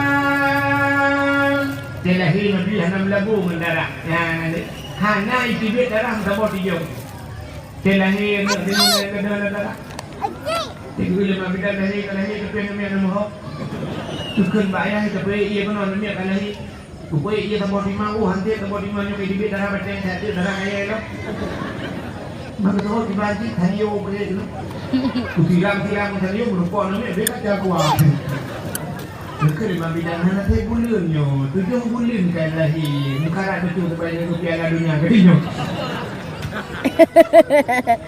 Watèe lahé Nabi hana meulabu ngon darah. Nyan, hana iteubiet darah meusaboh tijông. Watèe lahé aneuk deungon darah. Watèe lé mak bidan lahé, ka lahé, tapi aneuk miet na meuhok. Teukheun bak ayah, tapi ié keunoe aneuk miet ka lahé. Rupanya ié saboh timang, oh, hanté saboh timang nyoe ka iteubiet darah batèe, that-that darah kayèe lom. Maka saboh timang cit, taliô beurék tu. Kutirang-tirang taliô, meurukok namiet, bèk kaca kuah. Maka lé mak bidan hana that buleuen nyoe, tujoh buleuen ka lahé, meukarat beutôi supaya jaga Piala Dunia, kata nyoe.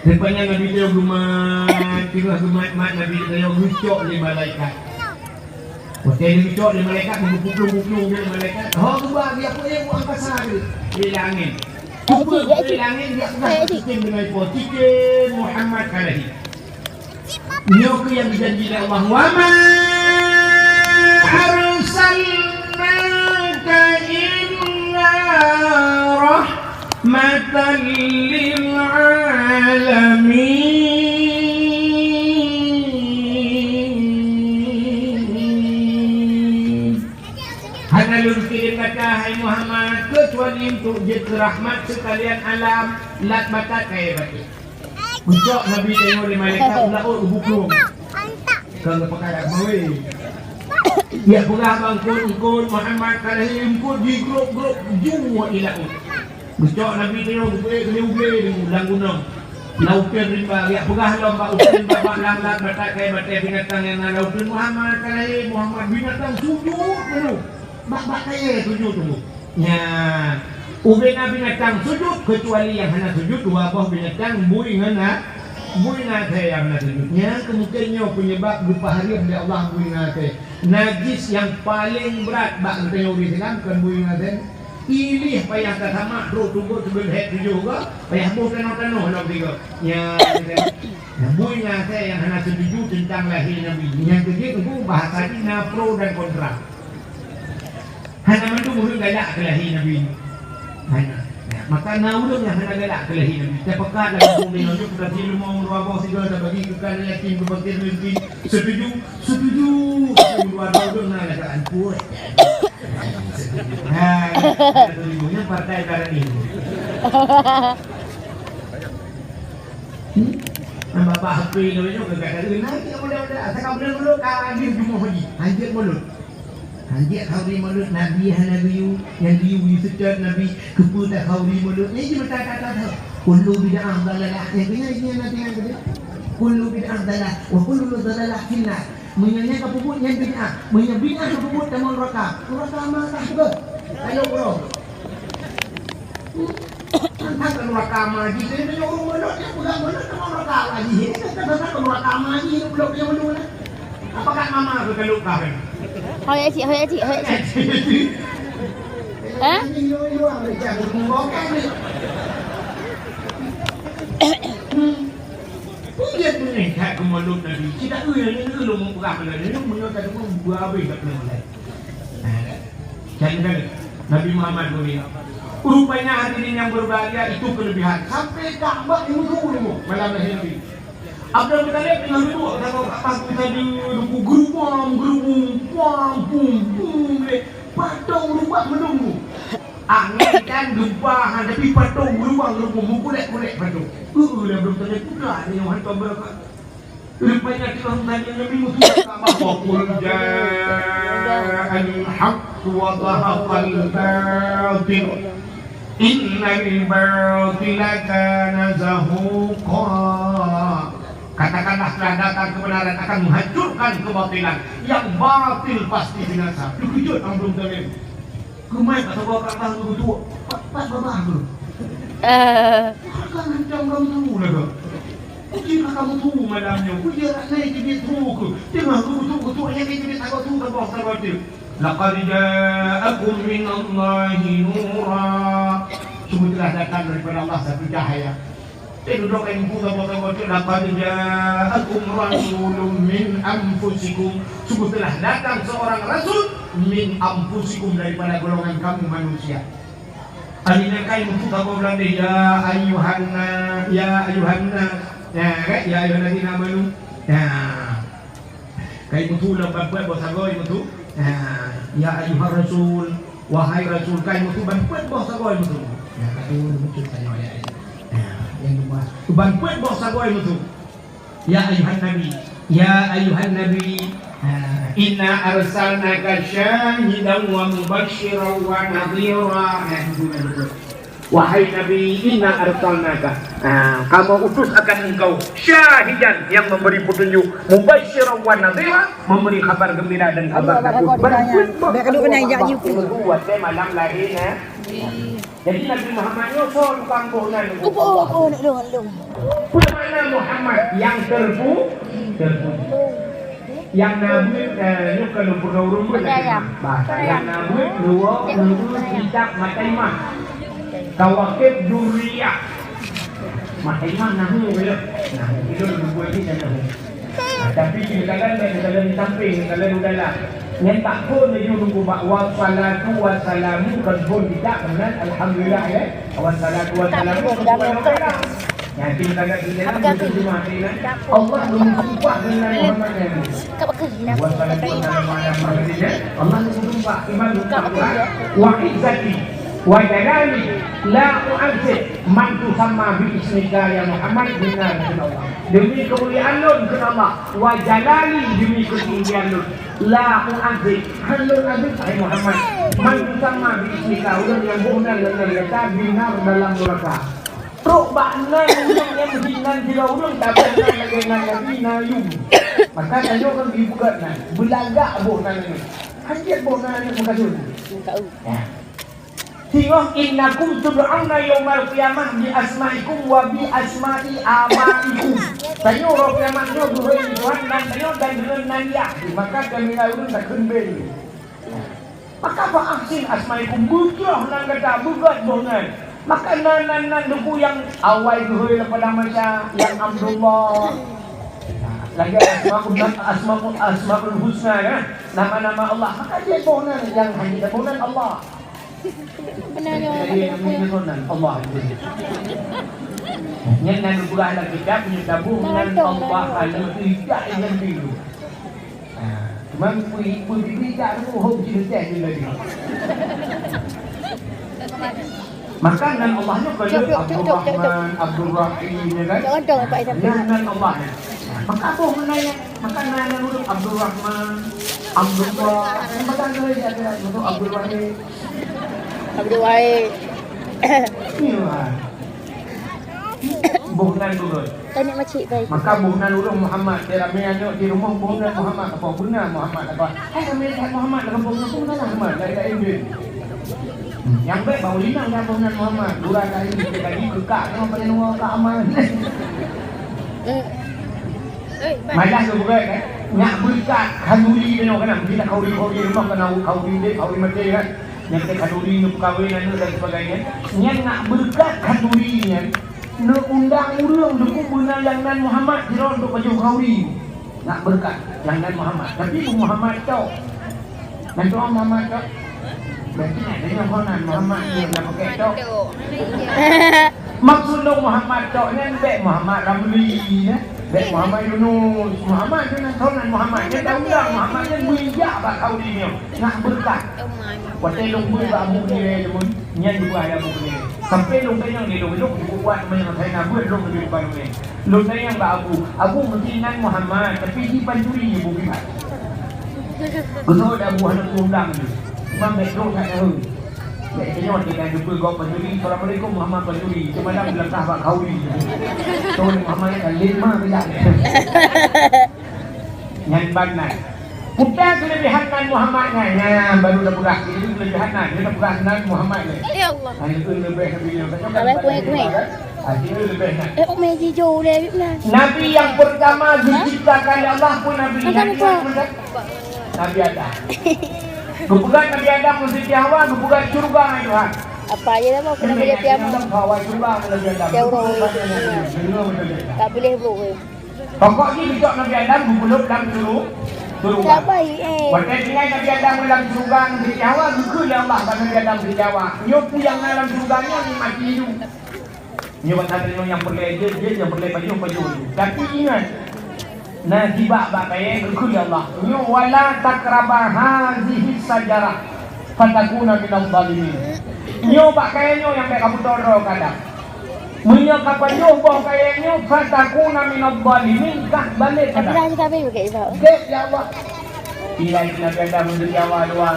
Rupanya Nabi teuh geumat, tinggai geumat-mat Nabi teuh geucok lé malaikat. Watèe geucok lé malaikat, geuplueng-guplueng lé malaikat. Ho, geuba, geujak peuék u angkasa geuh, di langèt. Cuba di langèt, geujak peugah cicém deungon ipo, cicém Muhammad ka lahé. Nyoe keuh nyang geujanji lé Allah, "Wa ma arsalnaka illa rahmatan lil alamin." Hana lôn kirém gata, hai Muhammad, keucuali untuk jeuet keu rahmat seukalian alam, lat batat kayèe bateue. Geucok Nabi tanyoe lé malaikat u laôt geubukong. Ka geupeugah dak mawe. Geujak peugah bak eungkôt-eungkôt Muhammad ka lahé, eungkôt jigrôp-grôp jeuet i laôt. Geucok Nabi tanyoe geupeuék keu lé u glé lam gunong. Lam uteuen rimba, geujak peugah lom bak uteuen rimba, bak lam-lam, batat kayèe batèe binatang nyang na lam uteuen, Muhammad ka lahé, Muhammad, binatang sujut peue. Bak-bak kayèe sujut teungku. Nyan, ubé na binatang sujut, keucuali nyang hana sujut dua boh binatang, bui ngon a-, bui ngon asèe nyang hana sujut. Nyan keuh mungken nyoe peunyebab geupeuhareuem lé Allah bui ngon asèe. Najis nyang paleng brat bak geutanyoe ureueng Islam kon bui ngon asèe. Ilèe payah tasamak trok tugot sigoe lhèe tujoh goe, payah boh tanoh-tanoh lom sigoe. Nyan, nyan bui ngon asèe nyang hana setuju teuntang lahé Nabi. Nyang keujeuet teungku bahasa jih na pro dan kontra. Hana mandum ureueng galak keu lahé Nabi. Hana. Nah, maka na ureueng nyang hana galak keu lahé Nabi. Tapeugah lam kampung nyoe, peukaji leumo dua boh sigoe, tabagi keu keunan yatim, keu fakir miskin. Setuju? Setuju. Tapi dua boh ureueng na lagak anpuet. Setuju. Nah, setuju. Nyan partai barani. Hmm? Nambah bah H P nyoe, nyoe kata, "Eh, nanti kamu dah, dah, asal kamu dah mulut, ah, dia jumpa haji." Hanjeuet mulut. Hanjeuet khauri mulut Nabi hana geuyue, nyang geuyue, geuyue seutôt Nabi, keupeue takhauri mulut. Nyan cuma that-that-that. Kullu bid'ah dhalalah. Nyang keunan, nyang na teuingat tadi. Kullu bid'ah dhalalah. Wa kullu dhalalatin finnar. Meunyoe nyan kapeubuet nyan bid'ah. Meunyoe bid'ah kapeubuet tamong neuraka. Neuraka ma tah beutôi. Ayo, bro. Teuntang keu neuraka ma jih, jadi meunyoe ureueng mulut nyang peugah mulut tamong neuraka ma jih. Ini kan teuntang keu neuraka ma jih, ini belum punya mulut lah. Apakah mama keu keu luka kan? Hoi, cik, hoi, cik, hoi, cik. Hah? Pujian beungéh that keu mulut Nabi. Cit taeu nyang nyoe lôn mupeugah keu lôn, nyoe meunyoe tadeungoe dua abéh dak keuneuk mulai. Nah, kan. Jadi kan Nabi Muhammad mulia. Rupanya hadirin yang berbahagia itu kelebihan. Sampai Ka'bah yang musuh dulu malam lahir Nabi. Abdul Muttalib teungoh duduk, teungoh kat paku tadi, duku gerubong, gerubong, puang, pum, pum, leh. Patong rubah meudong tu. Angén kan gempa, ha, tapi patong rubah, gerubong, meukulek-kulek patong. Uh, uh, dah Abdul Muttalib putra ni, yang hantom berapa. Rupanya Tuhan tanya Nabi Musa, "Wa qul ja'al haqq wa zahaqal batil, innal batila kana zahuqa." Katakanlah, telah datang kebenaran akan menghancurkan kebatilan. Yang batil pasti binasa. Dikeujot Abdul Muttalib. Keumae ka saboh ka abah geutuek. Pat, pat babah tu. Eh. Akan hancam kamu tu lah kau. Uji ka kamu tu malam nyoe. Uji anak nai keubiet tu ke. Teungoh geutuek-geutuek nyang keubiet sagoe tu saboh-sagoe tu. Laqad ja'akum minallahi nura. Sungguh telah datang daripada Allah satu cahaya. Eh, dudoe kayée muphom saboh-saboh tu, "Laqad ja'akum rasulun min anfusikum." Sungguh telah datang seorang rasul min anfusikum, daripada golongan kamu manusia. Akhirnya kayée muphom saboh Beulanda, "Ya ayyuhan na-, ya ayyuhan nas." Ya, kan? "Ya ayyuhalladzina amanu." Ya. Kayée muphom lam ban peuet boh sagoe muphom. Ha, "Ya ayyuhar rasul, wahai rasul," kayée muphom ban peuet boh sagoe muphom. Ya, kata muphom tanya ya. Ha, yang kedua, ban peuet boh sagoe muphom. "Ya ayyuhan nabi, ya ayyuhan nabi, ha, inna arsalnaka syahidan wa mubasysyiran wa nadhira." Ha, itu betul. "Wahai Nabi, inna arsalnaka," ah, "Kamoe utus akan engkau, syahidan," yang memberi petunjuk, "mubasysyiran wa nadhira," memberi khabar gembira dan khabar takut. Ban peuet boh sagoe malam lahé Nabi. Jadi Nabi Muhammad nyoe soe tukang boh nan? Peue makna Muhammad? Yang terpu-, terpuji. Nyang na buet, eh, nyoe ka lôn peugah ureueng buet lagèe nyan. Bahasa nyang na buet, luwa, luwa, kitab, mata imah. Kawakib, duriyah. Mata imah nahu, ya. Nahu. Itu lôn buet ni dan nahu. Nah, tapi di dalam, di dalam di samping, di dalam di dalam. Nyan tak pun laju nunggu bak wassalatu wassalamu kan pun tidak, kemudian alhamdulillah, ya. Wassalatu wassalamu kepada Allah. Nyan, kita lihat di dalam terjemah ni, kan? Allah menyumpah dengan Muhammad Nabi. Wassalatu wassalamu ala Muhammadin, ya. Allah menyumpah iman Al-Quran. Wa izzati wa jalali la u'azzib man tusamma bi ismika ya Muhammad, benar kata Allah. Demi kemuliaan lôn kata Allah, wa jalali, demi ketinggian lôn, la u'azzib, han lôn azab, hai Muhammad, man tusamma bi ismika, ureueng nyang boh nan lôn nan gata, binar dalam neraka. Trok bak nan ureueng nyang meuhina sidroe ureueng, tapi nan lagèe nan Nabi na yum. Maka tanyoe kan dibuka nan, beulagak boh nan nyoe. Hanjeuet boh nan nyoe meukadeun. Ya. Singoh, "Innakum tud'auna yaumal qiyamah bi asma'ikum wa bi asma'i abaikum." Tanyoe uroe kiamat nyoe geuhôi lé Tuhan nan tanyoe dan deungon nan yah. Maka kami ureueng takheun beu. Maka fa ahsin asma'ikum, beujroh nan gata, beugöt boh nan. Maka nan, nan, nan Teungku nyang awai geuhôi lam padang mahsyar, nyang Abdullah. Lagèe Asmaul, Asmaul, Asmaul Husna, kan? Nama-nama Allah. Maka jeuet boh nan nyang hana boh nan Allah. Benar, ya. Jadi, yang punya boh nan Allah. Nyan na geupeugah lam kitab, nyan taboh nan Allah, hana tidak yang dulu. Ha, cuma pui-, pui bibit tak tu, hom cerita je lagi. Maka nan Allah nyoe kan Abdul Rahman, Abdul Rahim, ya kan? Nyan nan Allah nyan. Maka apa mana ya? Maka nan, nan ureueng Abdul Rahman, Abdullah, yang batang tu dia ada, Abdul Rahim. Abdul Wahid. Iya. Boh nan turun. Tanya makcik baik. Maka boh nan ureueng Muhammad. Dia ramai aneuk di rumah boh nan Muhammad. Apa beuna Muhammad apa? Hai ramai lihat Muhammad dalam boh nan pun salah Muhammad. Lain-lain dia. Nyang bèk bak ureueng inong nyang boh nan Muhammad. Gura tadi, tadi kekak tengah pada nunggu ka aman. Malah tu bukan, eh? Nyak beureukat khanduri nyoe keunan. Bila khanduri-khanduri rumah keunan, khanduri udép, khanduri maté kan. Nyang keu khanduri, nyang peukawen aneuk dan sebagainya. Nyan nak beureukat khanduri nyan, neuundang ureueng dukung beuna nyang nan Muhammad sidroe untuk pajoh khanduri. Nak beureukat nyang nan Muhammad. Tapi Muhammad tok. Nan tuan Muhammad tok. Berarti nak deungoe ho nan Muhammad nyan nak pakai tok. Maksud lôn Muhammad tok nyan bèk Muhammad Ramli, ya. Bèk Muhammad Yunus. Muhammad tu nan ho nan Muhammad. Nyan taundang Muhammad nyan meuijak bak khanduri nyoe. Nak beureukat. Watèe lôn bui bak Abu Hurairah teuma, nyan juga ada Abu Hurairah. Sampai lôn tanyong di lôn, lôn cukup kuat manyang saya na buet lôn di depan rumah. Lôn tanyong bak Abu, "Abu, meusti nan Muhammad, tapi di pancuri Abu kiban." Keunoe Abu hana peundang lé. Cuma bèk trok that tahu. Bèk tanyoe tinggai jumpa gob pancuri, "Assalamualaikum Muhammad pancuri." Seumalam geulangkah bak khauri. Tuan Muhammad kan lima bejak. Nyan ban nan. Peue keulebihan nan Muhammad nyan? Nyan baru dah peugah. Ini keulebihan nan. Dia dah peugah nan Muhammad ni. Ya Allah. Hanya tu lebih Nabi yang kata. Abang kuih, kuih. Hanya lebih nan. Eh, oh, meji jo deh, Bib, nan. Nabi yang pertama diciptakan oleh Allah pun Nabi Adam Nabi pun. Adam. Nabi Adam. Geupeugah Nabi Adam ngon Siti Hawa, geupeugah syurga ngon Tuhan. Apa aja dah mau kena Nabi kerja tiap Adam, Hawa syurga ngon Nabi Adam. Tiap orang. Dengar betul tak? Tak boleh, bro. Pokok jih geucok Nabi Adam geupeulheueh lam syuru-, syurga. Sabai, eh. Watèe tinggai Nabi Adam lam syurga ngon Siti Hawa, geukheun lé Allah bak Nabi Adam Siti Hawa, "Nyoe peue nyang na lam syurga nyoe nikmat laju." Nyoe bak tanyoe nyang peureulèe jeuet, jeuet, nyang peureulèe pajoh, pajoh. Tapi ingat, na sibak bak kayèe geukheun lé Allah, "Nyoe wala taqraba hazihi syajarah fatakuna minadh dhalimin." Nyoe bak kayèe nyoe nyang bèk kamoe droe keu Adam. Meunyoe kapajoh boh kayèe nyoe, fatakuna minadh dhalimin, kah balek keu Adam. Tapi dah cakap baik, baik, baik. Gèt, ya Allah. Ilai Nabi Adam meunjeuet nyawa dua.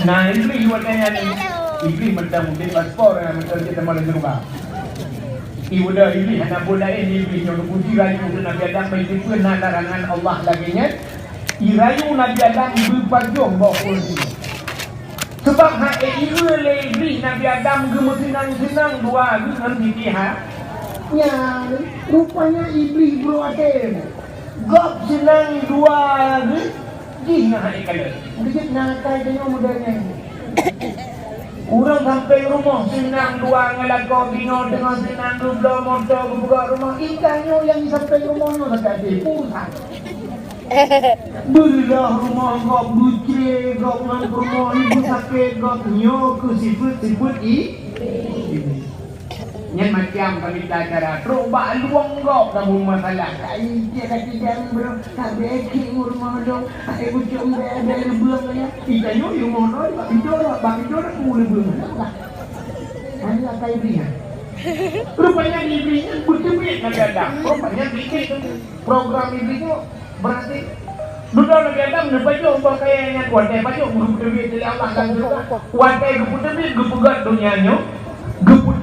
Nah, Iblih watèe nyan, Iblih mantong udép paspor, mantong cit teuma lam syeuruga. Ibuda Iblih hana buet laén, Iblih nyoe geupuji rayu keu Nabi Adam, meunyoe na larangan Allah lagèe nyan, irayu Nabi Adam beupajoh boh kursi. Sabab han ék ireue lé Iblih Nabi Adam geumeuseunang-seunang dua geuh ngon Siti Ha-, nyan, rupanya Iblih brôk até. Gob seunang dua geuh, jih nyang han ék kalon. Geujeuet na akai tanyoe muda nyan. Ureueng sampéng rumoh seunang dua ngon lakoe, binoe teungoh seunang geubloe moto geupeugöt rumoh. Geutanyoe nyang sampéng rumoh nyoe sakai até, pun that. Beureuloh rumoh gob, beucré gob ngon peurumoh, beusakét gob, nyoe keuh sifeuet-sifeuet i-, nyan macam ka mita cara trok bak luwang gob kamoe masalah. Ka ijak ka tidang bro, ka bèk ngon rumoh dong, hai bucong bèk ada reubeueng ya. Ita nyoe rumoh dong, bak pintoe, bak pintoe dah puluh reubeueng. Hanya akai Iblih nyan. Rupanya Iblih nyan beuteubiet Nabi Adam. Rupanya bikin program Iblih nyoe. Berarti, dudoe Nabi Adam neupajoh bak kayèe nyan, watèe pajoh geupeuteubiet lé Allah lam syeuruga. Watèe geupeuteubiet geupeugöt donya nyoe, geupeu-,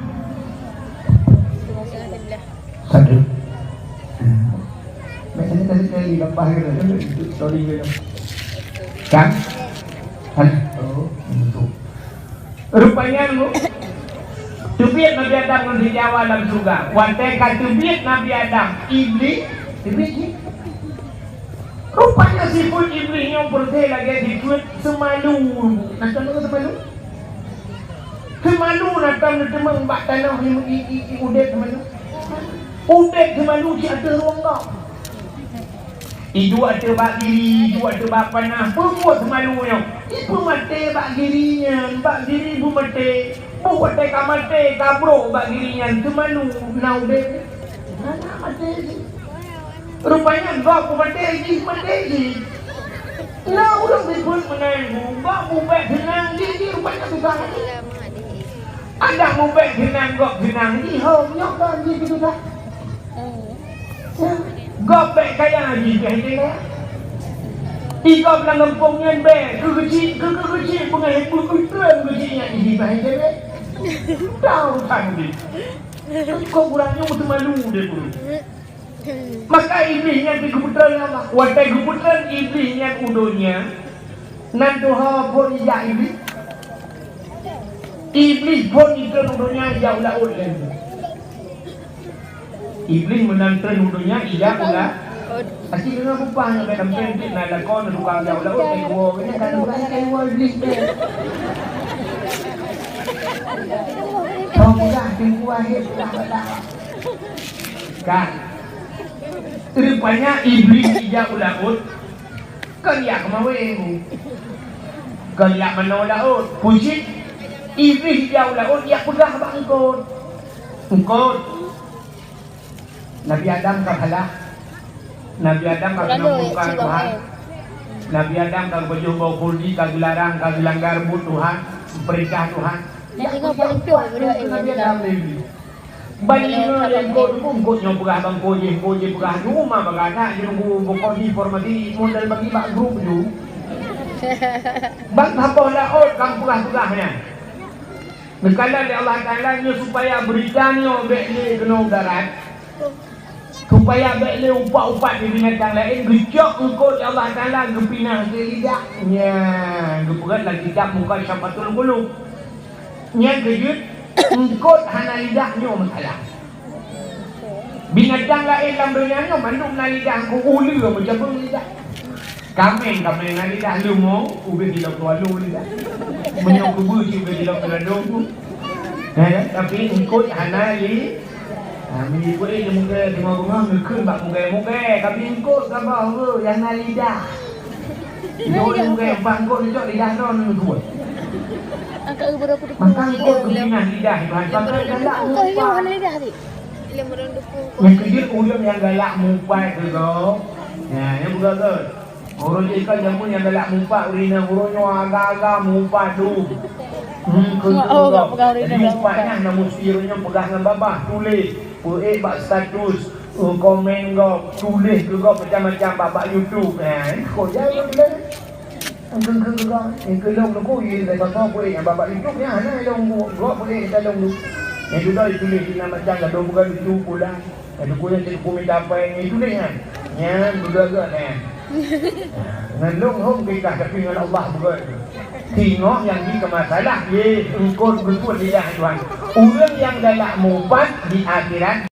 satu. Biasanya tadi kali lepas gitu, sorry gitu. Kan? Kan? Oh, untuk. Rupanya, teubiet Nabi Adam ngon Siti Hawa lam syeuruga. Watèe ka teubiet Nabi Adam, Iblih, teubiet jih. Rupanya sifeuet Iblih nyoe peureuté lagèe sifeuet seumalu. Na teumeung seumalu? Seumalu na teumeung bak tanoh i, i, i, i udép seumalu. Udép seumalu cit ateueh rueng gob. Iduek ateueh bak giri, iduek ateueh bak panah, peubuet seumalu nyoe. Ipeumaté bak giri nyan, bak giri beumaté. Boh watèe ka maté, ka brôk bak giri nyan, seumalu na udép. Hana maté jih. Rupanya gob beumaté jih, maté jih. Na ureueng sifeuet meunan, gob bubèk seunang jih, jih rupanya susah. Adak bubèk seunang, gob seunang jih, ho, nyoe kan jih susah. Gob bèk kaya jih, bèk kaya. Di gob lam gampông nyan bèk, keu keuchik, keu, keu keuchik, peungahi peue keu treun keuchik nyan jih, bèk kaya. Tahu kan jih. Kok urang nyoe beuteumalu deh, bro. Maka Iblih nyan di geupeutreun Allah. Watèe geupeutreun Iblih nyan u donya, nan tuha phon ijak Iblih. Iblih phon itreun u donya ijak u laôt lé. Iblih meunan treun u donya ijak u la-, aci deungoe bupah nyang bèk sampoe na lakoe na tukang jak u laôt, eh, woe, nyan kan tukang jak woe Iblih bèk. Kau peugah teungku akhé peugah badak. Ka. Rupanya Iblih ijak u laôt. Kon jak keumawé. Kon jak manoe laôt. Peue cit? Iblih ijak u laôt, jak peugah bak eungkôt. Eungkôt. Nabi Adam ka balah. Nabi Adam ka keunong murka Tuhan. Nabi Adam ka geupajoh boh khuldi, ka geularang, ka geulanggar buet Tuhan, peurintah Tuhan. Tengok paling tu, bro, eh, Nabi Adam. Ban nyoe lé eungkôt, eungkôt nyoe peugah bak eungkôt jih, eungkôt jih peugah di rumoh bak aneuk jih, nunggu bukon informasi model bagi bak grup ju. Ban saboh laôt ka peugah-peugah nyan. Neukalon lé Allah Taala nyoe supaya beurita nyoe bèk lé keunoe darat. Supaya bèk lé upat-upat di binatang laén, geucok eungkôt lé Allah Taala geupinah keu lidah. Nyan, geupeugah lam kitab Mukasyafatul Qulub. Nyan keuh jeuet, eungkôt hana lidah nyoe masalah. Binatang laén lam donya nyoe mandum na lidah, eungkôt uleue meucabeueng lidah. Kaméng, kaméng na lidah, leumo, ubé dilok tualu lidah. Meunyoe keubeue cit ubé dilok teuladong tu. Eh, tapi eungkôt hana li-, ha, meunyoe keubeue eh, munggai bunga-bunga, ngeukheun bak munggai-munggai, tapi eungkôt saboh, nyang na lidah. Itu munggai empat eungkôt, itu lidah droe nyoe dua. Angkat ubé putih. Maka eungkôt keubinan lidah, Tuhan. Pakai galak mupat. Nyang keujeuet ureueng nyang galak mupat keu gob. Ya, nyang beugöt-göt. Ureueng jih kan jameun nyang galak mupat ureueng inong, ureueng nyoe agak-agak mupat dum. Hmm, keu gob. Jadi mupat nyan na musti ureueng nyoe peugah ngon babah, tuléh, peuék bak status, eh, komen gob, tuléh keu gob macam-macam bak, bak YouTube. Ha, kok jameun lagèe nyan. Engkeue-engkeue geugang, engkeue lôn leuku, ie lé basa peuék nyang babah YouTube nyan hana lôn buet, gob peuék nyang lôn buet. Nyang dudoe tuléh sinan macam gadoh bukan lucu pula. Nyang duku nyan cit duku mita pèng, nyang tuléh nyan. Nyan beugöt-göt nyan. Ngon lôn hom kisah, tapi ngon Allah beugöt. Singoh nyang jikeu masalah, ye eungkôt beutôi lidah Tuhan. Ureueng nyang galak mupat di akhirat